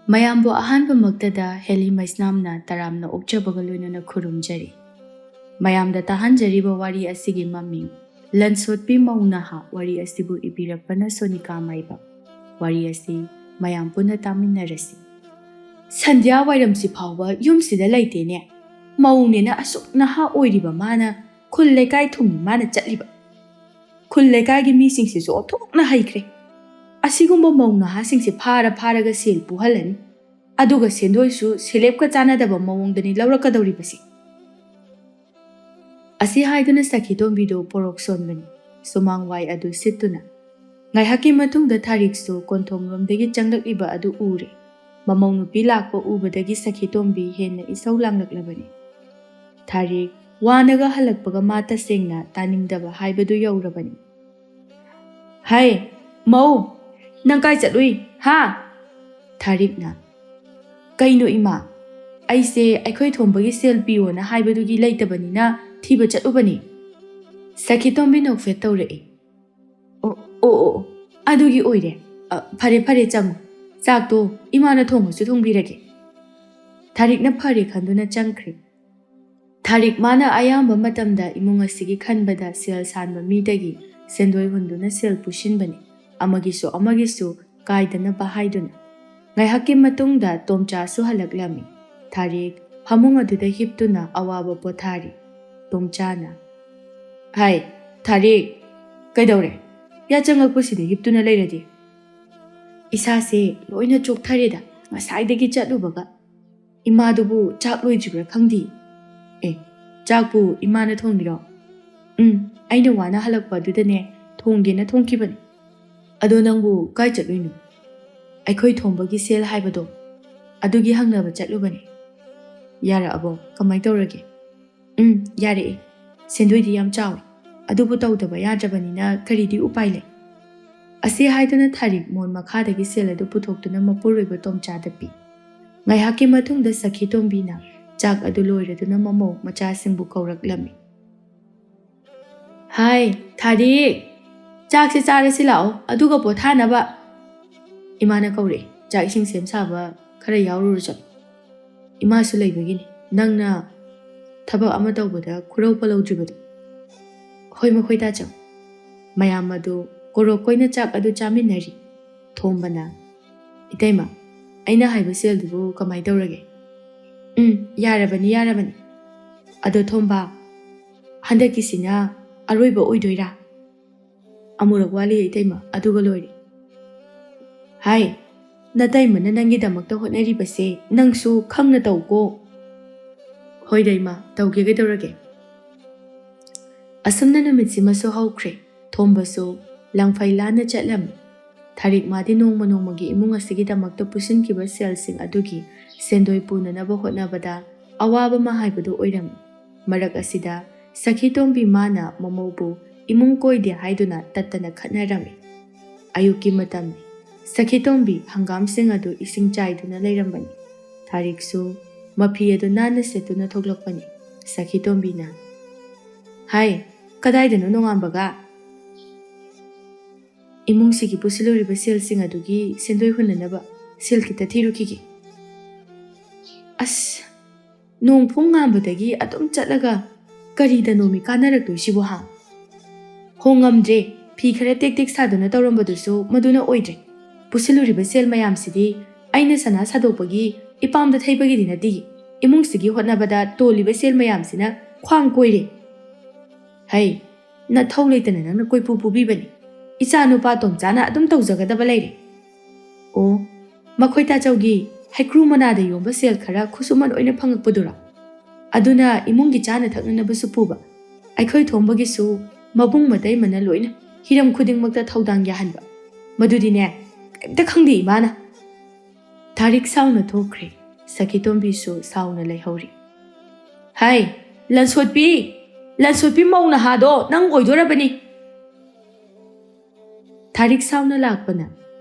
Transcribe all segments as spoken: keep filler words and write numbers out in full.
ꯃꯌꯥꯝꯕꯨ ꯑꯍꯥꯟꯕꯃꯛꯇꯗ ꯍꯦꯂꯤ ꯃꯩꯁꯅꯥꯝꯅ ꯇꯔꯥꯝꯅ ꯑꯣꯛꯆꯕꯒ ꯂꯣꯏꯅꯅ ꯈꯨꯔꯨꯝꯖꯔꯤ꯫ ꯃꯌꯥꯝꯗ ꯇꯥꯍꯟꯖꯔꯤꯕ ꯋꯥꯔꯤ ꯑꯁꯤꯒꯤ ꯃꯃꯤꯡ ꯂꯟꯁꯣꯠꯄꯤ ꯃꯧ ꯅꯍꯥ꯫ ꯋꯥꯔꯤ ꯑꯁꯤꯕꯨ ꯏꯕꯤꯔꯛꯄꯅ ꯁꯣꯅꯤꯀꯥ ꯃꯥꯏꯕꯝ꯫ ꯋꯥꯔꯤ ꯑꯁꯤ ꯃꯌꯥꯝ ꯄꯨꯟꯅ ꯇꯥꯃꯤꯟꯅꯔꯁꯤ꯫ ꯁꯟꯙ꯭ꯌꯥ ꯋꯥꯏꯔꯝꯁꯤ ꯐꯥꯎꯕ ꯌꯨꯝꯁꯤꯗ ꯂꯩꯇꯦꯅꯦ꯫ ꯃꯧꯅꯦꯅ ꯑꯁꯨꯛ ꯅꯍꯥ ꯑꯣꯏꯔꯤꯕ ꯃꯥꯅ ꯈꯨꯜ ꯂꯩꯀꯥꯏ ꯊꯨꯡꯅ ꯃꯥꯅ ꯆꯠꯂꯤꯕ꯫ ꯈꯨꯜ ꯂꯩꯀꯥꯏꯒꯤ ꯃꯤꯁꯤꯡꯁꯤꯁꯨ ꯑꯣꯟꯊꯣꯛꯅ ꯍꯩꯈ꯭ꯔꯦ꯫ ꯑꯁꯤꯒꯨꯝꯕ ꯃꯧ ꯅꯍꯥꯁꯤꯡꯁꯦ ꯐꯥꯔ ꯐꯥꯔꯒ ꯁꯦꯜ ꯄꯨꯍꯜꯂꯅꯤ꯫ ꯑꯗꯨꯒ ꯁꯦꯟꯗꯣꯏꯁꯨ ꯁꯦꯂꯦꯞꯀ ꯆꯥꯟꯅꯗꯕ ꯃꯑꯣꯡꯗꯅꯤ ꯂꯧꯔꯛꯀꯗꯧꯔꯤꯕꯁꯦ꯫ ꯑꯁꯤ ꯍꯥꯏꯗꯨꯅ ꯁꯈꯤꯇꯣꯝꯕꯤꯗꯨ ꯄꯣꯔꯣꯛ ꯁꯣꯟꯕꯅꯤ꯫ ꯁꯨꯃꯥꯡ ꯋꯥꯏ ꯑꯗꯨ ꯁꯤꯠꯇꯨꯅ꯫ ꯉꯥꯏꯍꯥꯛꯀꯤ ꯃꯇꯨꯡꯗ ꯊꯥꯔꯤꯛꯁꯨ ꯀꯣꯟꯊꯣꯡꯂꯣꯝꯗꯒꯤ ꯆꯪꯂꯛꯂꯤꯕ ꯑꯗꯨ ꯎꯔꯦ꯫ ꯃꯃꯧ ꯅꯨꯄꯤ ꯂꯥꯛꯄ ꯎꯕꯗꯒꯤ ꯁꯈꯤꯇꯣꯝꯕꯤ ꯍꯦꯟꯅ ꯏꯁꯧ ꯂꯥꯡꯂꯛꯂꯕꯅꯤ꯫ ꯊꯥꯔꯤꯛ ꯋꯥꯅꯒ ꯍꯜꯂꯛꯄꯒ ꯃꯥ ꯇꯁꯦꯡꯅ ꯇꯥꯅꯤꯡꯗꯕ ꯍꯥꯏꯕꯗꯨ ꯌꯧꯔꯕꯅꯤ꯫ "ꯍꯥꯏ, ꯃꯧ, ꯅꯪ ꯀꯥꯏ ꯆꯠꯂꯨꯏ, ꯍꯥ?" ꯊꯥꯔꯤꯛꯅ꯫ "ꯀꯩꯅꯣ ꯏꯃꯥ? ꯑꯩꯁꯦ ꯑꯩꯈꯣꯏ ꯊꯣꯝꯕꯒꯤ ꯁꯦꯜ ꯄꯤꯌꯣꯅ ꯍꯥꯏꯕꯗꯨꯒꯤ ꯂꯩꯇꯕꯅꯤꯅ ꯊꯤꯕ ꯆꯠꯂꯨꯕꯅꯤ꯫" ꯁꯈꯤꯇꯣꯝꯕꯤ ꯅꯣꯛꯐꯦꯠ ꯇꯧꯔꯛꯏ꯫ "ꯑꯣ, ꯑꯣ, ꯑꯣ, ꯑꯣ, ꯑꯗꯨꯒꯤ ꯑꯣꯏꯔꯦ꯫ ꯑ, ꯐꯔꯦ, ꯐꯔꯦ, ꯆꯪꯉꯨ꯫ ꯆꯥꯛꯇꯣ ꯏꯃꯥꯅ ꯊꯣꯡꯉꯁꯨ ꯊꯣꯡꯕꯤꯔꯒꯦ꯫" ꯊꯥꯔꯤꯛꯅ ꯐꯔꯦ ꯈꯟꯗꯨꯅ ꯆꯪꯈ꯭ꯔꯦ꯫ ꯊꯥꯔꯤꯛ ꯃꯥꯅ ꯑꯌꯥꯝꯕ ꯃꯇꯝꯗ ꯏꯃꯨꯡ ꯑꯁꯤꯒꯤ ꯈꯟꯕꯗ ꯁꯦꯜ ꯁꯥꯟꯕ ꯃꯤꯗꯒꯤ ꯁꯦꯟꯗꯣꯏ ꯍꯨꯟꯗꯨꯅ ꯁꯦꯜ ꯄꯨꯁꯤꯟꯕꯅꯤ, ꯑꯃꯒꯤꯁꯨ ꯑꯃꯒꯤꯁꯨ ꯀꯥꯏꯗꯅꯕ ꯍꯥꯏꯗꯨꯅ꯫ ꯉꯥꯏꯍꯥꯛꯀꯤ ꯃꯇꯨꯡꯗ ꯇꯣꯝꯆꯥꯁꯨ ꯍꯜꯂꯛꯂꯝꯃꯤ꯫ ꯊꯥꯔꯤꯛ ꯐꯃꯨꯡ ꯑꯗꯨꯗ ꯍꯤꯞꯇꯨꯅ ꯑꯋꯥꯕ ꯄꯣꯊꯥꯔꯤ꯫ ꯇꯣꯝꯆꯥꯅ, "ꯍꯥꯏ, ꯊꯥꯔꯤꯛ, ꯀꯩꯗꯧꯔꯦ? ꯌꯥ ꯆꯪꯉꯛꯄꯁꯤꯗ ꯍꯤꯞꯇꯨꯅ ꯂꯩꯔꯗꯤ?" "ꯏꯁꯥꯁꯦ ꯂꯣꯏꯅ ꯆꯣꯛꯊꯔꯦꯗ, ꯉꯁꯥꯏꯗꯒꯤ ꯆꯠꯂꯨꯕꯒ꯫ ꯏꯃꯥꯗꯨꯕꯨ ꯆꯥꯛ ꯂꯣꯏꯗ꯭ꯔꯤꯕ꯭ꯔꯥ ꯈꯪꯗꯦ꯫" "ꯑꯦ, ꯆꯥꯛꯄꯨ ꯏꯃꯥꯅ ꯊꯣꯡꯉꯤꯔꯣ?" "ꯎꯝ, ꯑꯩꯅ ꯋꯥꯅ ꯍꯜꯂꯛꯄ ꯑꯗꯨꯗꯅꯦ ꯊꯣꯡꯒꯦꯅ ꯊꯣꯡꯈꯤꯕꯅꯤ꯫" "ꯑꯗꯣ ꯅꯪꯕꯨ ꯀꯥꯏ ꯆꯠꯂꯨꯏꯅꯣ?" "ꯑꯩꯈꯣꯏ ꯊꯣꯝꯕꯒꯤ ꯁꯦꯜ ꯍꯥꯏꯕꯗꯣ, ꯑꯗꯨꯒꯤ ꯍꯪꯅꯕ ꯆꯠꯂꯨꯕꯅꯤ꯫" "ꯌꯥꯔꯛꯑꯕꯣ? ꯀꯃꯥꯏ ꯇꯧꯔꯒꯦ?" "ꯎꯝ, ꯌꯥꯔꯛꯑꯦ꯫ ꯁꯦꯟꯗꯣꯏꯗꯤ ꯌꯥꯝ ꯆꯥꯎꯋꯦ, ꯑꯗꯨꯕꯨ ꯇꯧꯗꯕ ꯌꯥꯗ꯭ꯔꯕꯅꯤꯅ ꯀꯔꯤꯗꯤ ꯎꯄꯥꯏ ꯂꯩ?" ꯑꯁꯤ ꯍꯥꯏꯗꯨꯅ ꯊꯥꯔꯤꯛ ꯃꯣꯟ ꯃꯈꯥꯗꯒꯤ ꯁꯦꯜ ꯑꯗꯨ ꯄꯨꯊꯣꯛꯇꯨꯅ ꯃꯄꯨꯔꯣꯏꯕ ꯇꯣꯝꯆꯥꯗ ꯄꯤ꯫ ꯉꯥꯏꯍꯥꯛꯀꯤ ꯃꯇꯨꯡꯗ ꯁꯈꯤ ꯇꯣꯝꯕꯤꯅ ꯆꯥꯛ ꯑꯗꯨ ꯂꯣꯏꯔꯗꯨꯅ ꯃꯃꯧ ꯃꯆꯥꯁꯤꯡꯕꯨ ꯀꯧꯔꯛꯂꯝꯃꯤ꯫ "ꯍꯥꯏ, ꯊꯥꯔꯤꯛ, ꯆꯥꯛꯁꯦ ꯆꯥꯔꯁꯤ ꯂꯥꯛꯑꯣ, ꯑꯗꯨꯒ ꯄꯣꯊꯥꯅꯕ꯫" ꯏꯃꯥꯅ ꯀꯧꯔꯛꯏ꯫ ꯆꯥꯛ ꯏꯁꯤꯡ ꯁꯦꯝ ꯁꯥꯕ ꯈꯔ ꯌꯥꯎꯔꯨꯔꯣ ꯆꯠꯂꯣ꯫ ꯏꯃꯥꯁꯨ ꯂꯩꯕꯒꯤꯅꯤ ꯅꯪꯅ ꯊꯕꯛ ꯑꯃ ꯇꯧꯕꯗ ꯈꯨꯔꯧ ꯄꯜꯂꯧꯗ꯭ꯔꯤꯕꯗꯣ꯫ ꯍꯣꯏ, ꯃꯈꯣꯏ ꯇꯥꯆꯧ꯫ ꯃꯌꯥꯝ ꯑꯗꯨ ꯀꯣꯔꯣꯛ ꯀꯣꯏꯅ ꯆꯥꯛ ꯑꯗꯨ ꯆꯥꯃꯤꯟꯅꯔꯤ꯫ ꯊꯣꯝꯕꯅ, "ꯏꯇꯩꯃ, ꯑꯩꯅ ꯍꯥꯏꯕ ꯁꯦꯜꯗꯨꯕꯨ ꯀꯃꯥꯏ ꯇꯧꯔꯒꯦ?" "ꯎꯝ, ꯌꯥꯔꯕꯅꯤ, ꯌꯥꯔꯕꯅꯤ꯫ ꯑꯗꯣ ꯊꯣꯝꯕ, ꯍꯟꯗꯛꯀꯤꯁꯤꯅ ꯑꯔꯣꯏꯕ ꯑꯣꯏꯗꯣꯏꯔꯥ?" "ꯑꯃꯨꯔꯛ ꯋꯥꯠꯂꯤ ꯏꯇꯩꯃ, ꯑꯗꯨꯒ ꯂꯣꯏꯔꯦ꯫" "ꯍꯥꯏ, ꯅꯇꯩꯃꯅ ꯅꯪꯒꯤꯗꯃꯛꯇ ꯍꯣꯠꯅꯔꯤꯕꯁꯦ ꯅꯪꯁꯨ ꯈꯪꯅ ꯇꯧꯀꯣ꯫" "ꯍꯣꯏꯗ ꯏꯃꯥ, ꯇꯧꯒꯦ, ꯀꯩꯗꯧꯔꯒꯦ?" ꯑꯁꯨꯝꯅ ꯅꯨꯃꯤꯠꯁꯤꯃꯁꯨ ꯍꯧꯈ꯭ꯔꯦ꯫ ꯊꯣꯝꯕꯁꯨ ꯂꯪꯐꯩ ꯂꯥꯟꯅ ꯆꯠꯂꯝꯃꯤ꯫ ꯊꯥꯔꯤꯛ ꯃꯥꯗꯤ ꯅꯣꯡꯃ ꯅꯣꯡꯃꯒꯤ ꯏꯃꯨꯡ ꯑꯁꯤꯒꯤꯗꯃꯛꯇ ꯄꯨꯁꯤꯟꯈꯤꯕ ꯁꯦꯜꯁꯤꯡ ꯑꯗꯨꯒꯤ ꯁꯦꯟꯗꯣꯏ ꯄꯨꯅꯅꯕ ꯍꯣꯠꯅꯕꯗ ꯑꯋꯥꯕ ꯑꯃ ꯍꯥꯏꯕꯗꯨ ꯑꯣꯏꯔꯝꯃꯤ꯫ ꯃꯔꯛ ꯑꯁꯤꯗ ꯁꯈꯤꯇꯣꯝꯕꯤ ꯃꯥꯅ ꯃꯃꯧꯕꯨ ꯏꯃꯨꯡ ꯀꯣꯏꯗꯦ ꯍꯥꯏꯗꯨꯅ ꯇꯠꯇꯅ ꯈꯠꯅꯔꯝꯃꯤ꯫ ꯑꯌꯨꯛꯀꯤ ꯃꯇꯝꯅꯤ꯫ ꯁꯈꯤꯇꯣꯝꯕꯤ ꯍꯪꯒꯥꯝꯁꯤꯡ ꯑꯗꯨ ꯏꯁꯤꯡ ꯆꯥꯏꯗꯨꯅ ꯂꯩꯔꯝꯕꯅꯤ꯫ ꯊꯥꯔꯤꯛꯁꯨ ꯃꯐꯤ ꯑꯗꯨ ꯅꯥꯟꯅ ꯁꯦꯠꯇꯨꯅ ꯊꯣꯛꯂꯛꯄꯅꯤ꯫ ꯁꯈꯤꯇꯣꯝꯕꯤꯅ, "ꯍꯥꯏ, ꯀꯗꯥꯏꯗꯅꯣ ꯅꯣꯡꯉꯥꯟꯕꯒ?" "ꯏꯃꯨꯡꯁꯤꯒꯤ ꯄꯨꯁꯤꯜꯂꯨꯔꯤꯕ ꯁꯦꯜꯁꯤꯡ ꯑꯗꯨꯒꯤ ꯁꯦꯟꯗꯣꯏ ꯍꯨꯟꯅꯅꯕ ꯁꯦꯜ ꯈꯤꯇ ꯊꯤꯔꯨꯈꯤꯒꯦ꯫" "ꯑꯁ, ꯅꯣꯡ ꯐꯨꯡ ꯉꯥꯟꯕꯗꯒꯤ ꯑꯗꯨꯝ ꯆꯠꯂꯒ ꯀꯔꯤꯗꯅꯣꯃꯤ ꯀꯥꯟꯅꯔꯛꯇꯣꯏꯁꯤꯕꯨ ꯍꯥ? ꯍꯣꯡꯉꯝꯗ꯭ꯔꯦ, ꯐꯤ ꯈꯔ ꯇꯦꯛ ꯇꯦꯛ ꯁꯥꯗꯨꯅ ꯇꯧꯔꯝꯕꯗꯨꯁꯨ ꯃꯗꯨꯅ ꯑꯣꯏꯗ꯭ꯔꯦ꯫ ꯄꯨꯁꯤꯜꯂꯨꯔꯤꯕ ꯁꯦꯜ ꯃꯌꯥꯝꯁꯤꯗꯤ ꯑꯩꯅ ꯁꯅꯥ ꯁꯥꯗꯣꯛꯄꯒꯤ ꯏꯄꯥꯝꯗ ꯊꯩꯕꯒꯤꯗꯤ ꯅꯠꯇꯦ, ꯏꯃꯨꯡꯁꯤꯒꯤ ꯍꯣꯠꯅꯕꯗ ꯇꯣꯜꯂꯤꯕ ꯁꯦꯜ ꯃꯌꯥꯝꯁꯤꯅ ꯈ꯭ꯋꯥꯡ ꯀꯣꯏꯔꯦ꯫" "ꯍꯩ, ꯅꯊꯧ ꯂꯩꯇꯅ ꯅꯪꯅ ꯀꯣꯏꯄꯨ ꯄꯨꯕꯤꯕꯅꯤ꯫ ꯏꯆꯥ ꯅꯨꯄꯥ ꯇꯣꯝꯆꯥꯅ ꯑꯗꯨꯝ ꯇꯧꯖꯒꯗꯕ ꯂꯩꯔꯦ꯫" "ꯑꯣ, ꯃꯈꯣꯏ ꯇꯥꯆꯧꯒꯤ ꯍꯩꯀ꯭ꯔꯨ ꯃꯅꯥꯗ ꯌꯣꯝꯕ ꯁꯦꯜ ꯈꯔ ꯈꯨꯠꯁꯨꯃꯟ ꯑꯣꯏꯅ ꯐꯪꯉꯛꯄꯗꯨꯔꯣ? ꯑꯗꯨꯅ ꯏꯃꯨꯡꯒꯤ ꯆꯥꯅ ꯊꯛꯅꯅꯕꯁꯨ ꯄꯨꯕ, ꯑꯩꯈꯣꯏ ꯊꯣꯝꯕꯒꯤꯁꯨ ꯃꯕꯨꯡ ꯃꯇꯩꯃꯅ ꯂꯣꯏꯅ ꯍꯤꯔꯝ ꯈꯨꯗꯤꯡꯃꯛꯇ ꯊꯧꯗꯥꯡ ꯌꯥꯍꯟꯕ꯫ ꯃꯗꯨꯗꯤꯅꯦ, ꯀꯔꯤꯝꯇ ꯈꯪꯗꯦ ꯏꯃꯥꯅ꯫" ꯊꯥꯔꯤꯛ ꯁꯥꯎꯅ ꯊꯣꯛꯈ꯭ꯔꯦ꯫ ꯁꯈꯤꯇꯣꯝꯕꯤꯁꯨ ꯁꯥꯎꯅ ꯂꯩꯍꯧꯔꯤ꯫ "ꯍꯥꯏ, ꯂꯟꯁꯣꯠꯄꯤ! ꯂꯟꯁꯣꯠꯄꯤ ꯃꯧ ꯅꯍꯥꯗꯣ ꯅꯪ ꯑꯣꯏꯗꯣꯔꯕꯅꯤ!" ꯊꯥꯔꯤꯛ ꯁꯥꯎꯅ ꯂꯥꯛꯄꯅ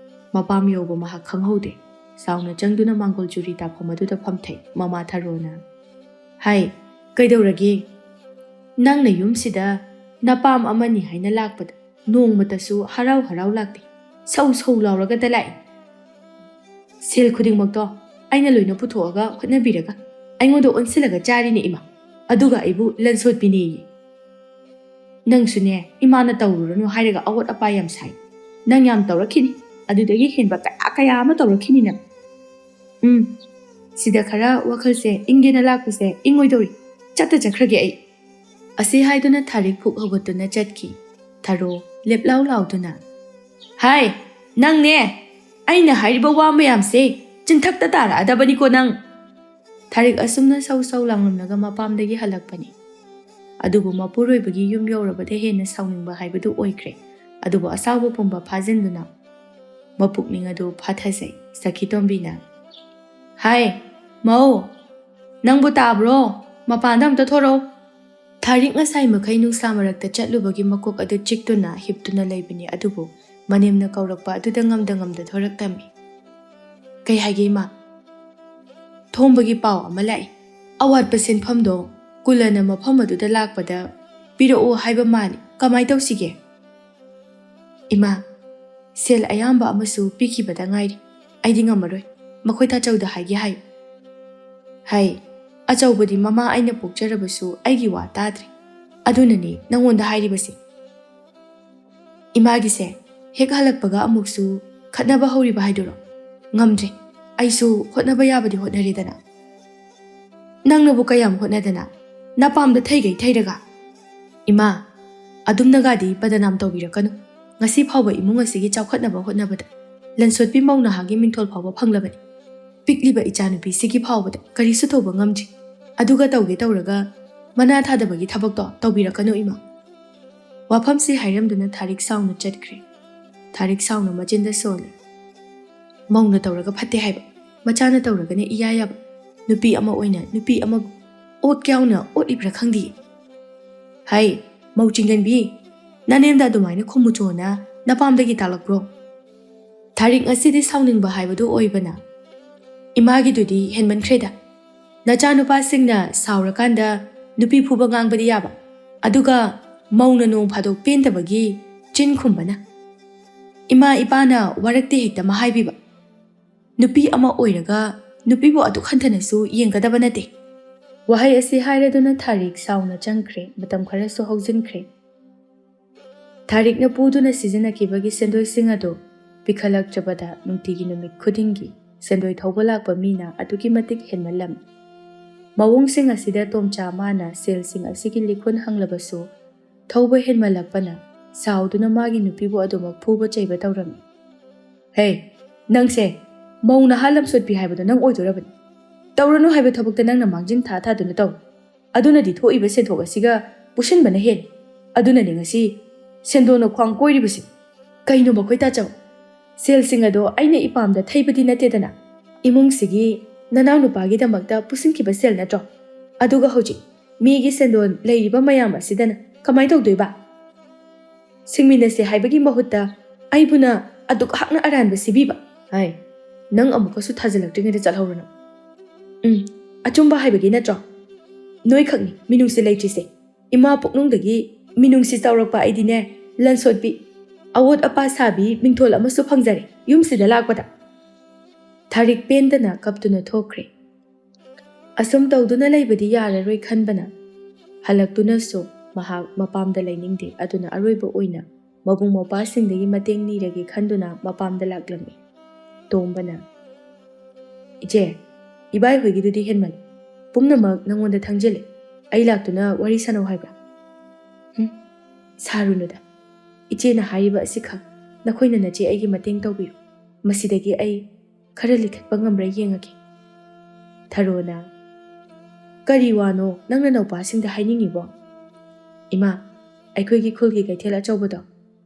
ꯃꯄꯥꯝ ꯌꯧꯕ ꯃꯍꯥꯛ ꯈꯪꯍꯧꯗꯦ꯫ ꯁꯥꯎꯅ ꯆꯪꯗꯨꯅ ꯃꯥꯡꯒꯣꯜ ꯆꯨꯔꯤ ꯇꯥꯐꯝ ꯑꯗꯨꯗ ꯐꯝꯊꯩ꯫ ꯃꯃꯥ ꯊꯔꯣꯅ, "ꯍꯥꯏ, ꯀꯩꯗꯧꯔꯒꯦ? ꯅꯪꯅ ꯌꯨꯝꯁꯤꯗ ꯅꯄꯥꯝ ꯑꯃꯅꯤ ꯍꯥꯏꯅ ꯂꯥꯛꯄꯗ ꯅꯣꯡꯃꯇꯁꯨ ꯍꯔꯥꯎ ꯍꯔꯥꯎ ꯂꯥꯛꯇꯦ꯫ ꯁꯧ ꯁꯧ ꯂꯥꯎꯔꯒꯇ ꯂꯥꯛꯏ꯫" ꯁꯦꯜ ꯈꯨꯗꯤꯡꯃꯛꯇꯣ ꯑꯩꯅ ꯂꯣꯏꯅ ꯄꯨꯊꯣꯛꯑꯒ ꯍꯣꯠꯅꯕꯤꯔꯒ ꯑꯩꯉꯣꯟꯗ ꯑꯣꯟꯁꯤꯜꯂꯒ ꯆꯥꯔꯤꯅꯦ ꯏꯃꯥ꯫ ꯑꯗꯨꯒ ꯑꯩꯕꯨ ꯂꯟꯁꯣꯠꯄꯤꯅꯦꯌꯦ꯫ ꯅꯪꯁꯨꯅꯦ, ꯏꯃꯥꯅ ꯇꯧꯔꯨꯔꯅꯨ ꯍꯥꯏꯔꯒ ꯑꯋꯥꯠ ꯑꯄꯥ ꯌꯥꯝ ꯁꯥꯏ꯫ ꯅꯪ ꯌꯥꯝ ꯇꯧꯔꯛꯈꯤꯅꯤ, ꯑꯗꯨꯗꯒꯤ ꯍꯦꯟꯕ ꯀꯌꯥ ꯀꯌꯥ ꯑꯃ ꯇꯧꯔꯛꯈꯤꯅꯤ ꯅꯪ꯫ ꯎꯝ, ꯁꯤꯗ ꯈꯔ ꯋꯥꯈꯜꯁꯦ ꯏꯪꯒꯦꯅ ꯂꯥꯛꯄꯁꯦ ꯏꯪꯉꯣꯏꯗꯧꯔꯤ꯫ ꯆꯠꯇ ꯆꯠꯈ꯭ꯔꯒꯦ ꯑꯩ꯫ ꯑꯁꯤ ꯍꯥꯏꯗꯨꯅ ꯊꯥꯔꯤꯛ ꯐꯨꯛ ꯍꯧꯒꯠꯇꯨꯅ ꯆꯠꯈꯤ꯫ ꯊꯔꯣ ꯂꯦꯞꯂꯥꯎ ꯂꯥꯎꯗꯨꯅ, "ꯍꯥꯏ, ꯅꯪꯅꯦ! ꯑꯩꯅ ꯍꯥꯏꯔꯤꯕ ꯋꯥ ꯃꯌꯥꯝꯁꯦ ꯆꯤꯟꯊꯛꯇ ꯇꯥꯔꯛꯑꯗꯕꯅꯤꯀꯣ ꯅꯪ!" ꯊꯥꯔꯤꯛ ꯑꯁꯨꯝꯅ ꯁꯧ ꯁꯧ ꯂꯥꯡꯂꯝꯂꯒ ꯃꯄꯥꯝꯗꯒꯤ ꯍꯜꯂꯛꯄꯅꯤ꯫ ꯑꯗꯨꯕꯨ ꯃꯄꯨꯔꯣꯏꯕꯒꯤ ꯌꯨꯝ ꯌꯧꯔꯕꯗ ꯍꯦꯟꯅ ꯁꯥꯎꯅꯤꯡꯕ ꯍꯥꯏꯕꯗꯨ ꯑꯣꯏꯈ꯭ꯔꯦ꯫ ꯑꯗꯨꯕꯨ ꯑꯁꯥꯎꯕ ꯄꯨꯝꯕ ꯐꯥꯖꯤꯟꯗꯨꯅ ꯃꯄꯨꯛꯅꯤꯡ ꯑꯗꯨ ꯐꯥꯊꯖꯩ꯫ ꯁꯈꯤꯇꯣꯝꯕꯤꯅ, "ꯍꯥꯏ, ꯃꯧ! ꯅꯪꯕꯨ ꯇꯥꯕ꯭ꯔꯣ? ꯃꯄꯥꯟꯗ ꯑꯝꯇ ꯊꯣꯔꯛꯑꯣ!" ꯊꯥꯔꯤꯛ ꯉꯁꯥꯏ ꯃꯈꯩ ꯅꯨꯡꯁꯥ ꯃꯔꯛꯇ ꯆꯠꯂꯨꯕꯒꯤ ꯃꯀꯣꯛ ꯑꯗꯨ ꯆꯤꯛꯇꯨꯅ ꯍꯤꯞꯇꯨꯅ ꯂꯩꯕꯅꯤ, ꯑꯗꯨꯕꯨ ꯃꯅꯦꯝꯅ ꯀꯧꯔꯛꯄ ꯑꯗꯨꯗ ꯉꯝꯗ ꯉꯝꯗ ꯊꯣꯔꯛꯂꯝꯃꯤ꯫ "ꯀꯩ ꯍꯥꯏꯒꯦ, ꯏꯃꯥ?" "ꯊꯣꯝꯕꯒꯤ ꯄꯥꯎ ꯑꯃ ꯂꯥꯛꯏ꯫ ꯑꯋꯥꯠꯄ ꯁꯦꯟꯐꯝꯗꯣ ꯀꯨꯂꯅ ꯃꯐꯝ ꯑꯗꯨꯗ ꯂꯥꯛꯄꯗ ꯄꯤꯔꯛꯑꯣ ꯍꯥꯏꯕ ꯃꯥꯜꯂꯤ꯫ ꯀꯃꯥꯏ ꯇꯧꯁꯤꯒꯦ?" "ꯏꯃꯥ, ꯁꯦꯜ ꯑꯌꯥꯝꯕ ꯑꯃꯁꯨ ꯄꯤꯈꯤꯕꯗ ꯉꯥꯏꯔꯤ꯫ ꯑꯩꯗꯤ ꯉꯝꯃꯔꯣꯏ꯫ ꯃꯈꯣꯏ ꯇꯥꯆꯧꯗ ꯍꯥꯏꯒꯦ ꯍꯥꯏꯌꯨ꯫" "ꯍꯥꯏ, ꯑꯆꯧꯕꯗꯤ ꯃꯃꯥ ꯑꯩꯅ ꯄꯣꯛꯆꯔꯕꯁꯨ ꯑꯩꯒꯤ ꯋꯥ ꯇꯥꯗ꯭ꯔꯦ꯫ ꯑꯗꯨꯅꯅꯦ ꯅꯪꯉꯣꯟꯗ ꯍꯥꯏꯔꯤꯕꯁꯦ꯫ ꯏꯃꯥꯒꯤꯁꯦ ꯍꯦꯛ ꯍꯜꯂꯛꯄꯒ ꯑꯃꯨꯛꯁꯨ ꯈꯠꯅꯕ ꯍꯧꯔꯤꯕ ꯍꯥꯏꯗꯨꯔꯣ? ꯉꯝꯗ꯭ꯔꯦ꯫ ꯑꯩꯁꯨ ꯍꯣꯠꯅꯕ ꯌꯥꯕꯗꯤ ꯍꯣꯠꯅꯔꯦꯗꯅ꯫ ꯅꯪꯅꯕꯨ ꯀꯌꯥꯝ ꯍꯣꯠꯅꯗꯅ? ꯅꯄꯥꯝꯗ ꯊꯩꯒꯩ ꯊꯩꯔꯒ?" "ꯏꯃꯥ, ꯑꯗꯨꯝꯅꯒꯗꯤ ꯕꯗꯅꯥꯝ ꯇꯧꯕꯤꯔꯛꯀꯅꯨ꯫ ꯉꯁꯤ ꯐꯥꯎꯕ ꯏꯃꯨꯡ ꯑꯁꯤꯒꯤ ꯆꯥꯎꯈꯠꯅꯕ ꯍꯣꯠꯅꯕꯗ ꯂꯟꯁꯣꯠꯄꯤ ꯃꯧ ꯅꯍꯥꯒꯤ ꯃꯤꯡꯊꯣꯜ ꯐꯥꯎꯕ ꯐꯪꯂꯕꯅꯤ꯫ ꯄꯤꯛꯂꯤꯕ ꯏꯆꯥꯅꯨꯄꯤꯁꯤꯒꯤ ꯐꯥꯎꯕꯗ ꯀꯔꯤꯁꯨ ꯇꯧꯕ ꯉꯝꯗ꯭ꯔꯤ꯫ ꯑꯗꯨꯒ ꯇꯧꯒꯦ ꯇꯧꯔꯒ ꯃꯅꯥ ꯊꯥꯗꯕꯒꯤ ꯊꯕꯛꯇꯣ ꯇꯧꯕꯤꯔꯛꯀꯅꯨ, ꯏꯃꯥ꯫" ꯋꯥꯐꯝꯁꯤ ꯍꯥꯏꯔꯝꯗꯨꯅ ꯊꯥꯔꯤꯛ ꯁꯥꯎꯅ ꯆꯠꯈ꯭ꯔꯦ꯫ ꯊꯥꯔꯤꯛ ꯁꯥꯎꯅ ꯃꯆꯤꯟꯗ ꯁꯣꯜꯂꯤ꯫ "ꯃꯧꯅ ꯇꯧꯔꯒ ꯐꯠꯇꯦ ꯍꯥꯏꯕ, ꯃꯆꯥꯅ ꯇꯧꯔꯒꯅ ꯏꯌꯥ ꯌꯥꯕ꯫ ꯅꯨꯄꯤ ꯑꯃ ꯑꯣꯏꯅ ꯅꯨꯄꯤ ꯑꯃꯕꯨ ꯑꯣꯠꯀꯦ ꯌꯥꯎꯅ ꯑꯣꯠꯂꯤꯕ꯭ꯔꯥ ꯈꯪꯗꯦ꯫" "ꯍꯩ, ꯃꯧ ꯆꯤꯡꯒꯟꯕꯤ, ꯅꯅꯦꯝꯗ ꯑꯗꯨꯃꯥꯏꯅ ꯈꯨꯝꯃꯨꯆꯣꯅ ꯅꯄꯥꯝꯗꯒꯤ ꯇꯥꯛꯂꯛꯄ꯭ꯔꯣ?" ꯊꯥꯔꯤꯛ ꯉꯁꯤꯗꯤ ꯁꯥꯎꯅꯤꯡꯕ ꯍꯥꯏꯕꯗꯨ ꯑꯣꯏꯕꯅ, "ꯏꯃꯥꯒꯤꯗꯨꯗꯤ ꯍꯦꯟꯃꯟꯈ꯭ꯔꯦꯗ꯫ ꯅꯆꯥꯅꯨꯄꯥꯁꯤꯡꯅ ꯁꯥꯎꯔꯀꯥꯟꯗ ꯅꯨꯄꯤ ꯐꯨꯕ ꯉꯥꯡꯕꯗꯤ ꯌꯥꯕ, ꯑꯗꯨꯒ ꯃꯧꯅ ꯅꯣꯡ ꯐꯥꯗꯣꯛ ꯄꯦꯟꯗꯕꯒꯤ ꯆꯤꯟ ꯈꯨꯝꯕꯅ꯫ ꯏꯃꯥ ꯏꯄꯥꯅ ꯋꯥꯔꯛꯇꯦ ꯍꯦꯛꯇ ꯃꯍꯥꯏꯕꯤꯕ꯫ ꯅꯨꯄꯤ ꯑꯃ ꯑꯣꯏꯔꯒ ꯅꯨꯄꯤꯕꯨ ꯑꯗꯨꯛ ꯍꯟꯊꯅꯁꯨ ꯌꯦꯡꯒꯗꯕ ꯅꯠꯇꯦ꯫ ꯋꯥꯍꯩ ꯑꯁꯤ ꯍꯥꯏꯔꯗꯨꯅ ꯊꯥꯔꯤꯛ ꯁꯥꯎꯅ ꯆꯪꯈ꯭ꯔꯦ꯫ ꯃꯇꯝ ꯈꯔꯁꯨ ꯍꯧꯖꯤꯟꯈ꯭ꯔꯦ꯫ ꯊꯥꯔꯤꯛꯅ ꯄꯨꯗꯨꯅ ꯁꯤꯖꯤꯟꯅꯈꯤꯕꯒꯤ ꯁꯦꯟꯗꯣꯏꯁꯤꯡ ꯑꯗꯨ ꯄꯤꯈꯠꯂꯛꯇ꯭ꯔꯕꯗ ꯅꯨꯡꯇꯤꯒꯤ ꯅꯨꯃꯤꯠ ꯈꯨꯗꯤꯡꯒꯤ ꯁꯦꯟꯗꯣꯏ ꯊꯧꯕ ꯂꯥꯛꯄ ꯃꯤꯅ ꯑꯗꯨꯛꯀꯤ ꯃꯇꯤꯛ ꯍꯦꯟꯃꯜꯂꯝꯃꯤ꯫ ꯃꯑꯣꯡꯁꯤꯡ ꯑꯁꯤꯗ ꯇꯣꯝꯆꯥ ꯃꯥꯅ ꯁꯦꯜꯁꯤꯡ ꯑꯁꯤꯒꯤ ꯂꯤꯈꯨꯟ ꯍꯪꯂꯕꯁꯨ ꯊꯧꯕ ꯍꯦꯟꯃꯜꯂꯛꯄꯅ ꯁꯥꯎꯗꯨꯅ ꯃꯥꯒꯤ ꯅꯨꯄꯤꯕꯨ ꯑꯗꯨꯃꯛ ꯐꯨꯕ ꯆꯩꯕ ꯇꯧꯔꯝꯃꯤ꯫ "ꯍꯦ, ꯅꯪꯁꯦ ꯃꯧ ꯅꯍꯥ ꯂꯝꯁꯣꯠꯄꯤ ꯍꯥꯏꯕꯗꯣ ꯅꯪ ꯑꯣꯏꯗꯣꯔꯕꯅꯤ꯫ ꯇꯧꯔꯅꯨ ꯍꯥꯏꯕ ꯊꯕꯛꯇ ꯅꯪꯅ ꯃꯥꯡꯖꯤꯟ ꯊꯥ ꯊꯥꯗꯨꯅ ꯇꯧ꯫ ꯑꯗꯨꯅꯗꯤ ꯊꯣꯛꯏꯕ ꯁꯦꯟꯊꯣꯛ ꯑꯁꯤꯒ ꯄꯨꯁꯤꯟꯕꯅ ꯍꯦꯜꯂꯤ꯫ ꯑꯗꯨꯅꯅꯦ ꯉꯁꯤ ꯁꯦꯟꯗꯣꯟꯅ ꯈ꯭ꯋꯥꯡ ꯀꯣꯏꯔꯤꯕꯁꯤ꯫ ꯀꯩꯅꯣ ꯃꯈꯣꯏ ꯇꯥꯆꯧ? ꯁꯦꯜꯁꯤꯡ ꯑꯗꯣ ꯑꯩꯅ ꯏꯄꯥꯝꯗ ꯊꯩꯕꯗꯤ ꯅꯠꯇꯦꯗꯅ꯫ ꯏꯃꯨꯡꯁꯤꯒꯤ ꯅꯅꯥꯎꯅꯨꯄꯥꯒꯤꯗꯃꯛꯇ ꯄꯨꯁꯤꯟꯈꯤꯕ ꯁꯦꯜ ꯅꯠꯇ꯭ꯔꯣ? ꯑꯗꯨꯒ ꯍꯧꯖꯤꯛ ꯃꯤꯒꯤ ꯁꯦꯟꯗꯣꯟ ꯂꯩꯔꯤꯕ ꯃꯌꯥꯝ ꯑꯁꯤꯗꯅ ꯀꯃꯥꯏ ꯇꯧꯗꯣꯏꯕ? ꯁꯤꯡꯃꯤꯟꯅꯁꯦ ꯍꯥꯏꯕꯒꯤ ꯃꯍꯨꯠꯇ ꯑꯩꯕꯨꯅ ꯑꯗꯨꯛ ꯍꯥꯛꯅ ꯑꯔꯥꯟꯕ ꯁꯤꯕꯤꯕ꯫ ꯍꯥꯏ, ꯅꯪ ꯑꯃꯨꯛꯀꯁꯨ ꯊꯥꯖꯤꯜꯂꯛꯇ꯭ꯔꯤꯉꯩꯗ ꯆꯠꯍꯧꯔꯣ ꯅꯪ꯫ ꯎꯝ, ꯑꯆꯨꯝꯕ ꯍꯥꯏꯕꯒꯤ ꯅꯠꯇ꯭ꯔꯣ? ꯅꯣꯏꯈꯛꯅꯤ ꯃꯤꯅꯨꯡꯁꯤ ꯂꯩꯇ꯭ꯔꯤꯁꯦ꯫ ꯏꯃꯥ ꯄꯨꯛꯅꯨꯡꯗꯒꯤ ꯃꯤꯅꯨꯡꯁꯤ ꯆꯥꯎꯔꯛꯄ ꯑꯩꯗꯤꯅꯦ, ꯂꯟꯁꯣꯠꯄꯤ, ꯑꯋꯣꯠ ꯑꯄꯥ ꯁꯥꯕꯤ ꯃꯤꯡꯊꯣꯜ ꯑꯃꯁꯨ ꯐꯪꯖꯔꯦ ꯌꯨꯝꯁꯤꯗ ꯂꯥꯛꯄꯗ꯫" ꯊꯥꯔꯤꯛ ꯄꯦꯟꯗꯅ ꯀꯞꯇꯨꯅ ꯊꯣꯛꯈ꯭ꯔꯦ꯫ ꯑꯁꯨꯝ ꯇꯧꯗꯨꯅ ꯂꯩꯕꯗꯤ ꯌꯥꯔꯔꯣꯏ ꯈꯟꯕꯅ ꯍꯜꯂꯛꯇꯨꯅꯁꯨ ꯃꯍꯥꯛ ꯃꯄꯥꯝꯗ ꯂꯩꯅꯤꯡꯗꯦ꯫ ꯑꯗꯨꯅ ꯑꯔꯣꯏꯕ ꯑꯣꯏꯅ ꯃꯕꯨꯡ ꯃꯧꯄ꯭ꯋꯥꯁꯤꯡꯗꯒꯤ ꯃꯇꯦꯡ ꯅꯤꯔꯒꯦ ꯈꯟꯗꯨꯅ ꯃꯄꯥꯝꯗ ꯂꯥꯛꯂꯝꯃꯤ꯫ ꯇꯣꯝꯕꯅ, "ꯏꯆꯦ, ꯏꯕꯥꯏ ꯍꯣꯏꯒꯤꯗꯨꯗꯤ ꯍꯦꯟꯃꯜꯂꯦ꯫ ꯄꯨꯝꯅꯃꯛ ꯅꯪꯉꯣꯟꯗ ꯊꯪꯖꯤꯜꯂꯦ꯫ ꯑꯩ ꯂꯥꯛꯇꯨꯅ ꯋꯥꯔꯤ ꯁꯥꯟꯅꯧ ꯍꯥꯏꯕ꯭ꯔꯥ?" "ꯍꯨꯝ, ꯁꯥꯔꯨꯅꯨꯗ꯫ ꯏꯆꯦꯅ ꯍꯥꯏꯔꯤꯕ ꯑꯁꯤꯈꯛ ꯅꯈꯣꯏꯅ ꯅꯆꯦ ꯑꯩꯒꯤ ꯃꯇꯦꯡ ꯇꯧꯕꯤꯌꯨ꯫ ꯃꯁꯤꯗꯒꯤ ꯑꯩ ꯈꯔ ꯂꯤꯈꯠꯄ ꯉꯝꯕ꯭ꯔꯥ ꯌꯦꯡꯉꯒꯦ꯫" ꯊꯔꯣꯅ, "ꯀꯔꯤ ꯋꯥꯅꯣ ꯅꯪꯅ ꯅꯧꯄꯥꯁꯤꯡꯗ ꯍꯥꯏꯅꯤꯡꯉꯤꯕꯣ?" "ꯏꯃꯥ, ꯑꯩꯈꯣꯏꯒꯤ ꯈꯨꯜꯒꯤ ꯀꯩꯊꯦꯜ ꯑꯆꯧꯕꯗꯣ,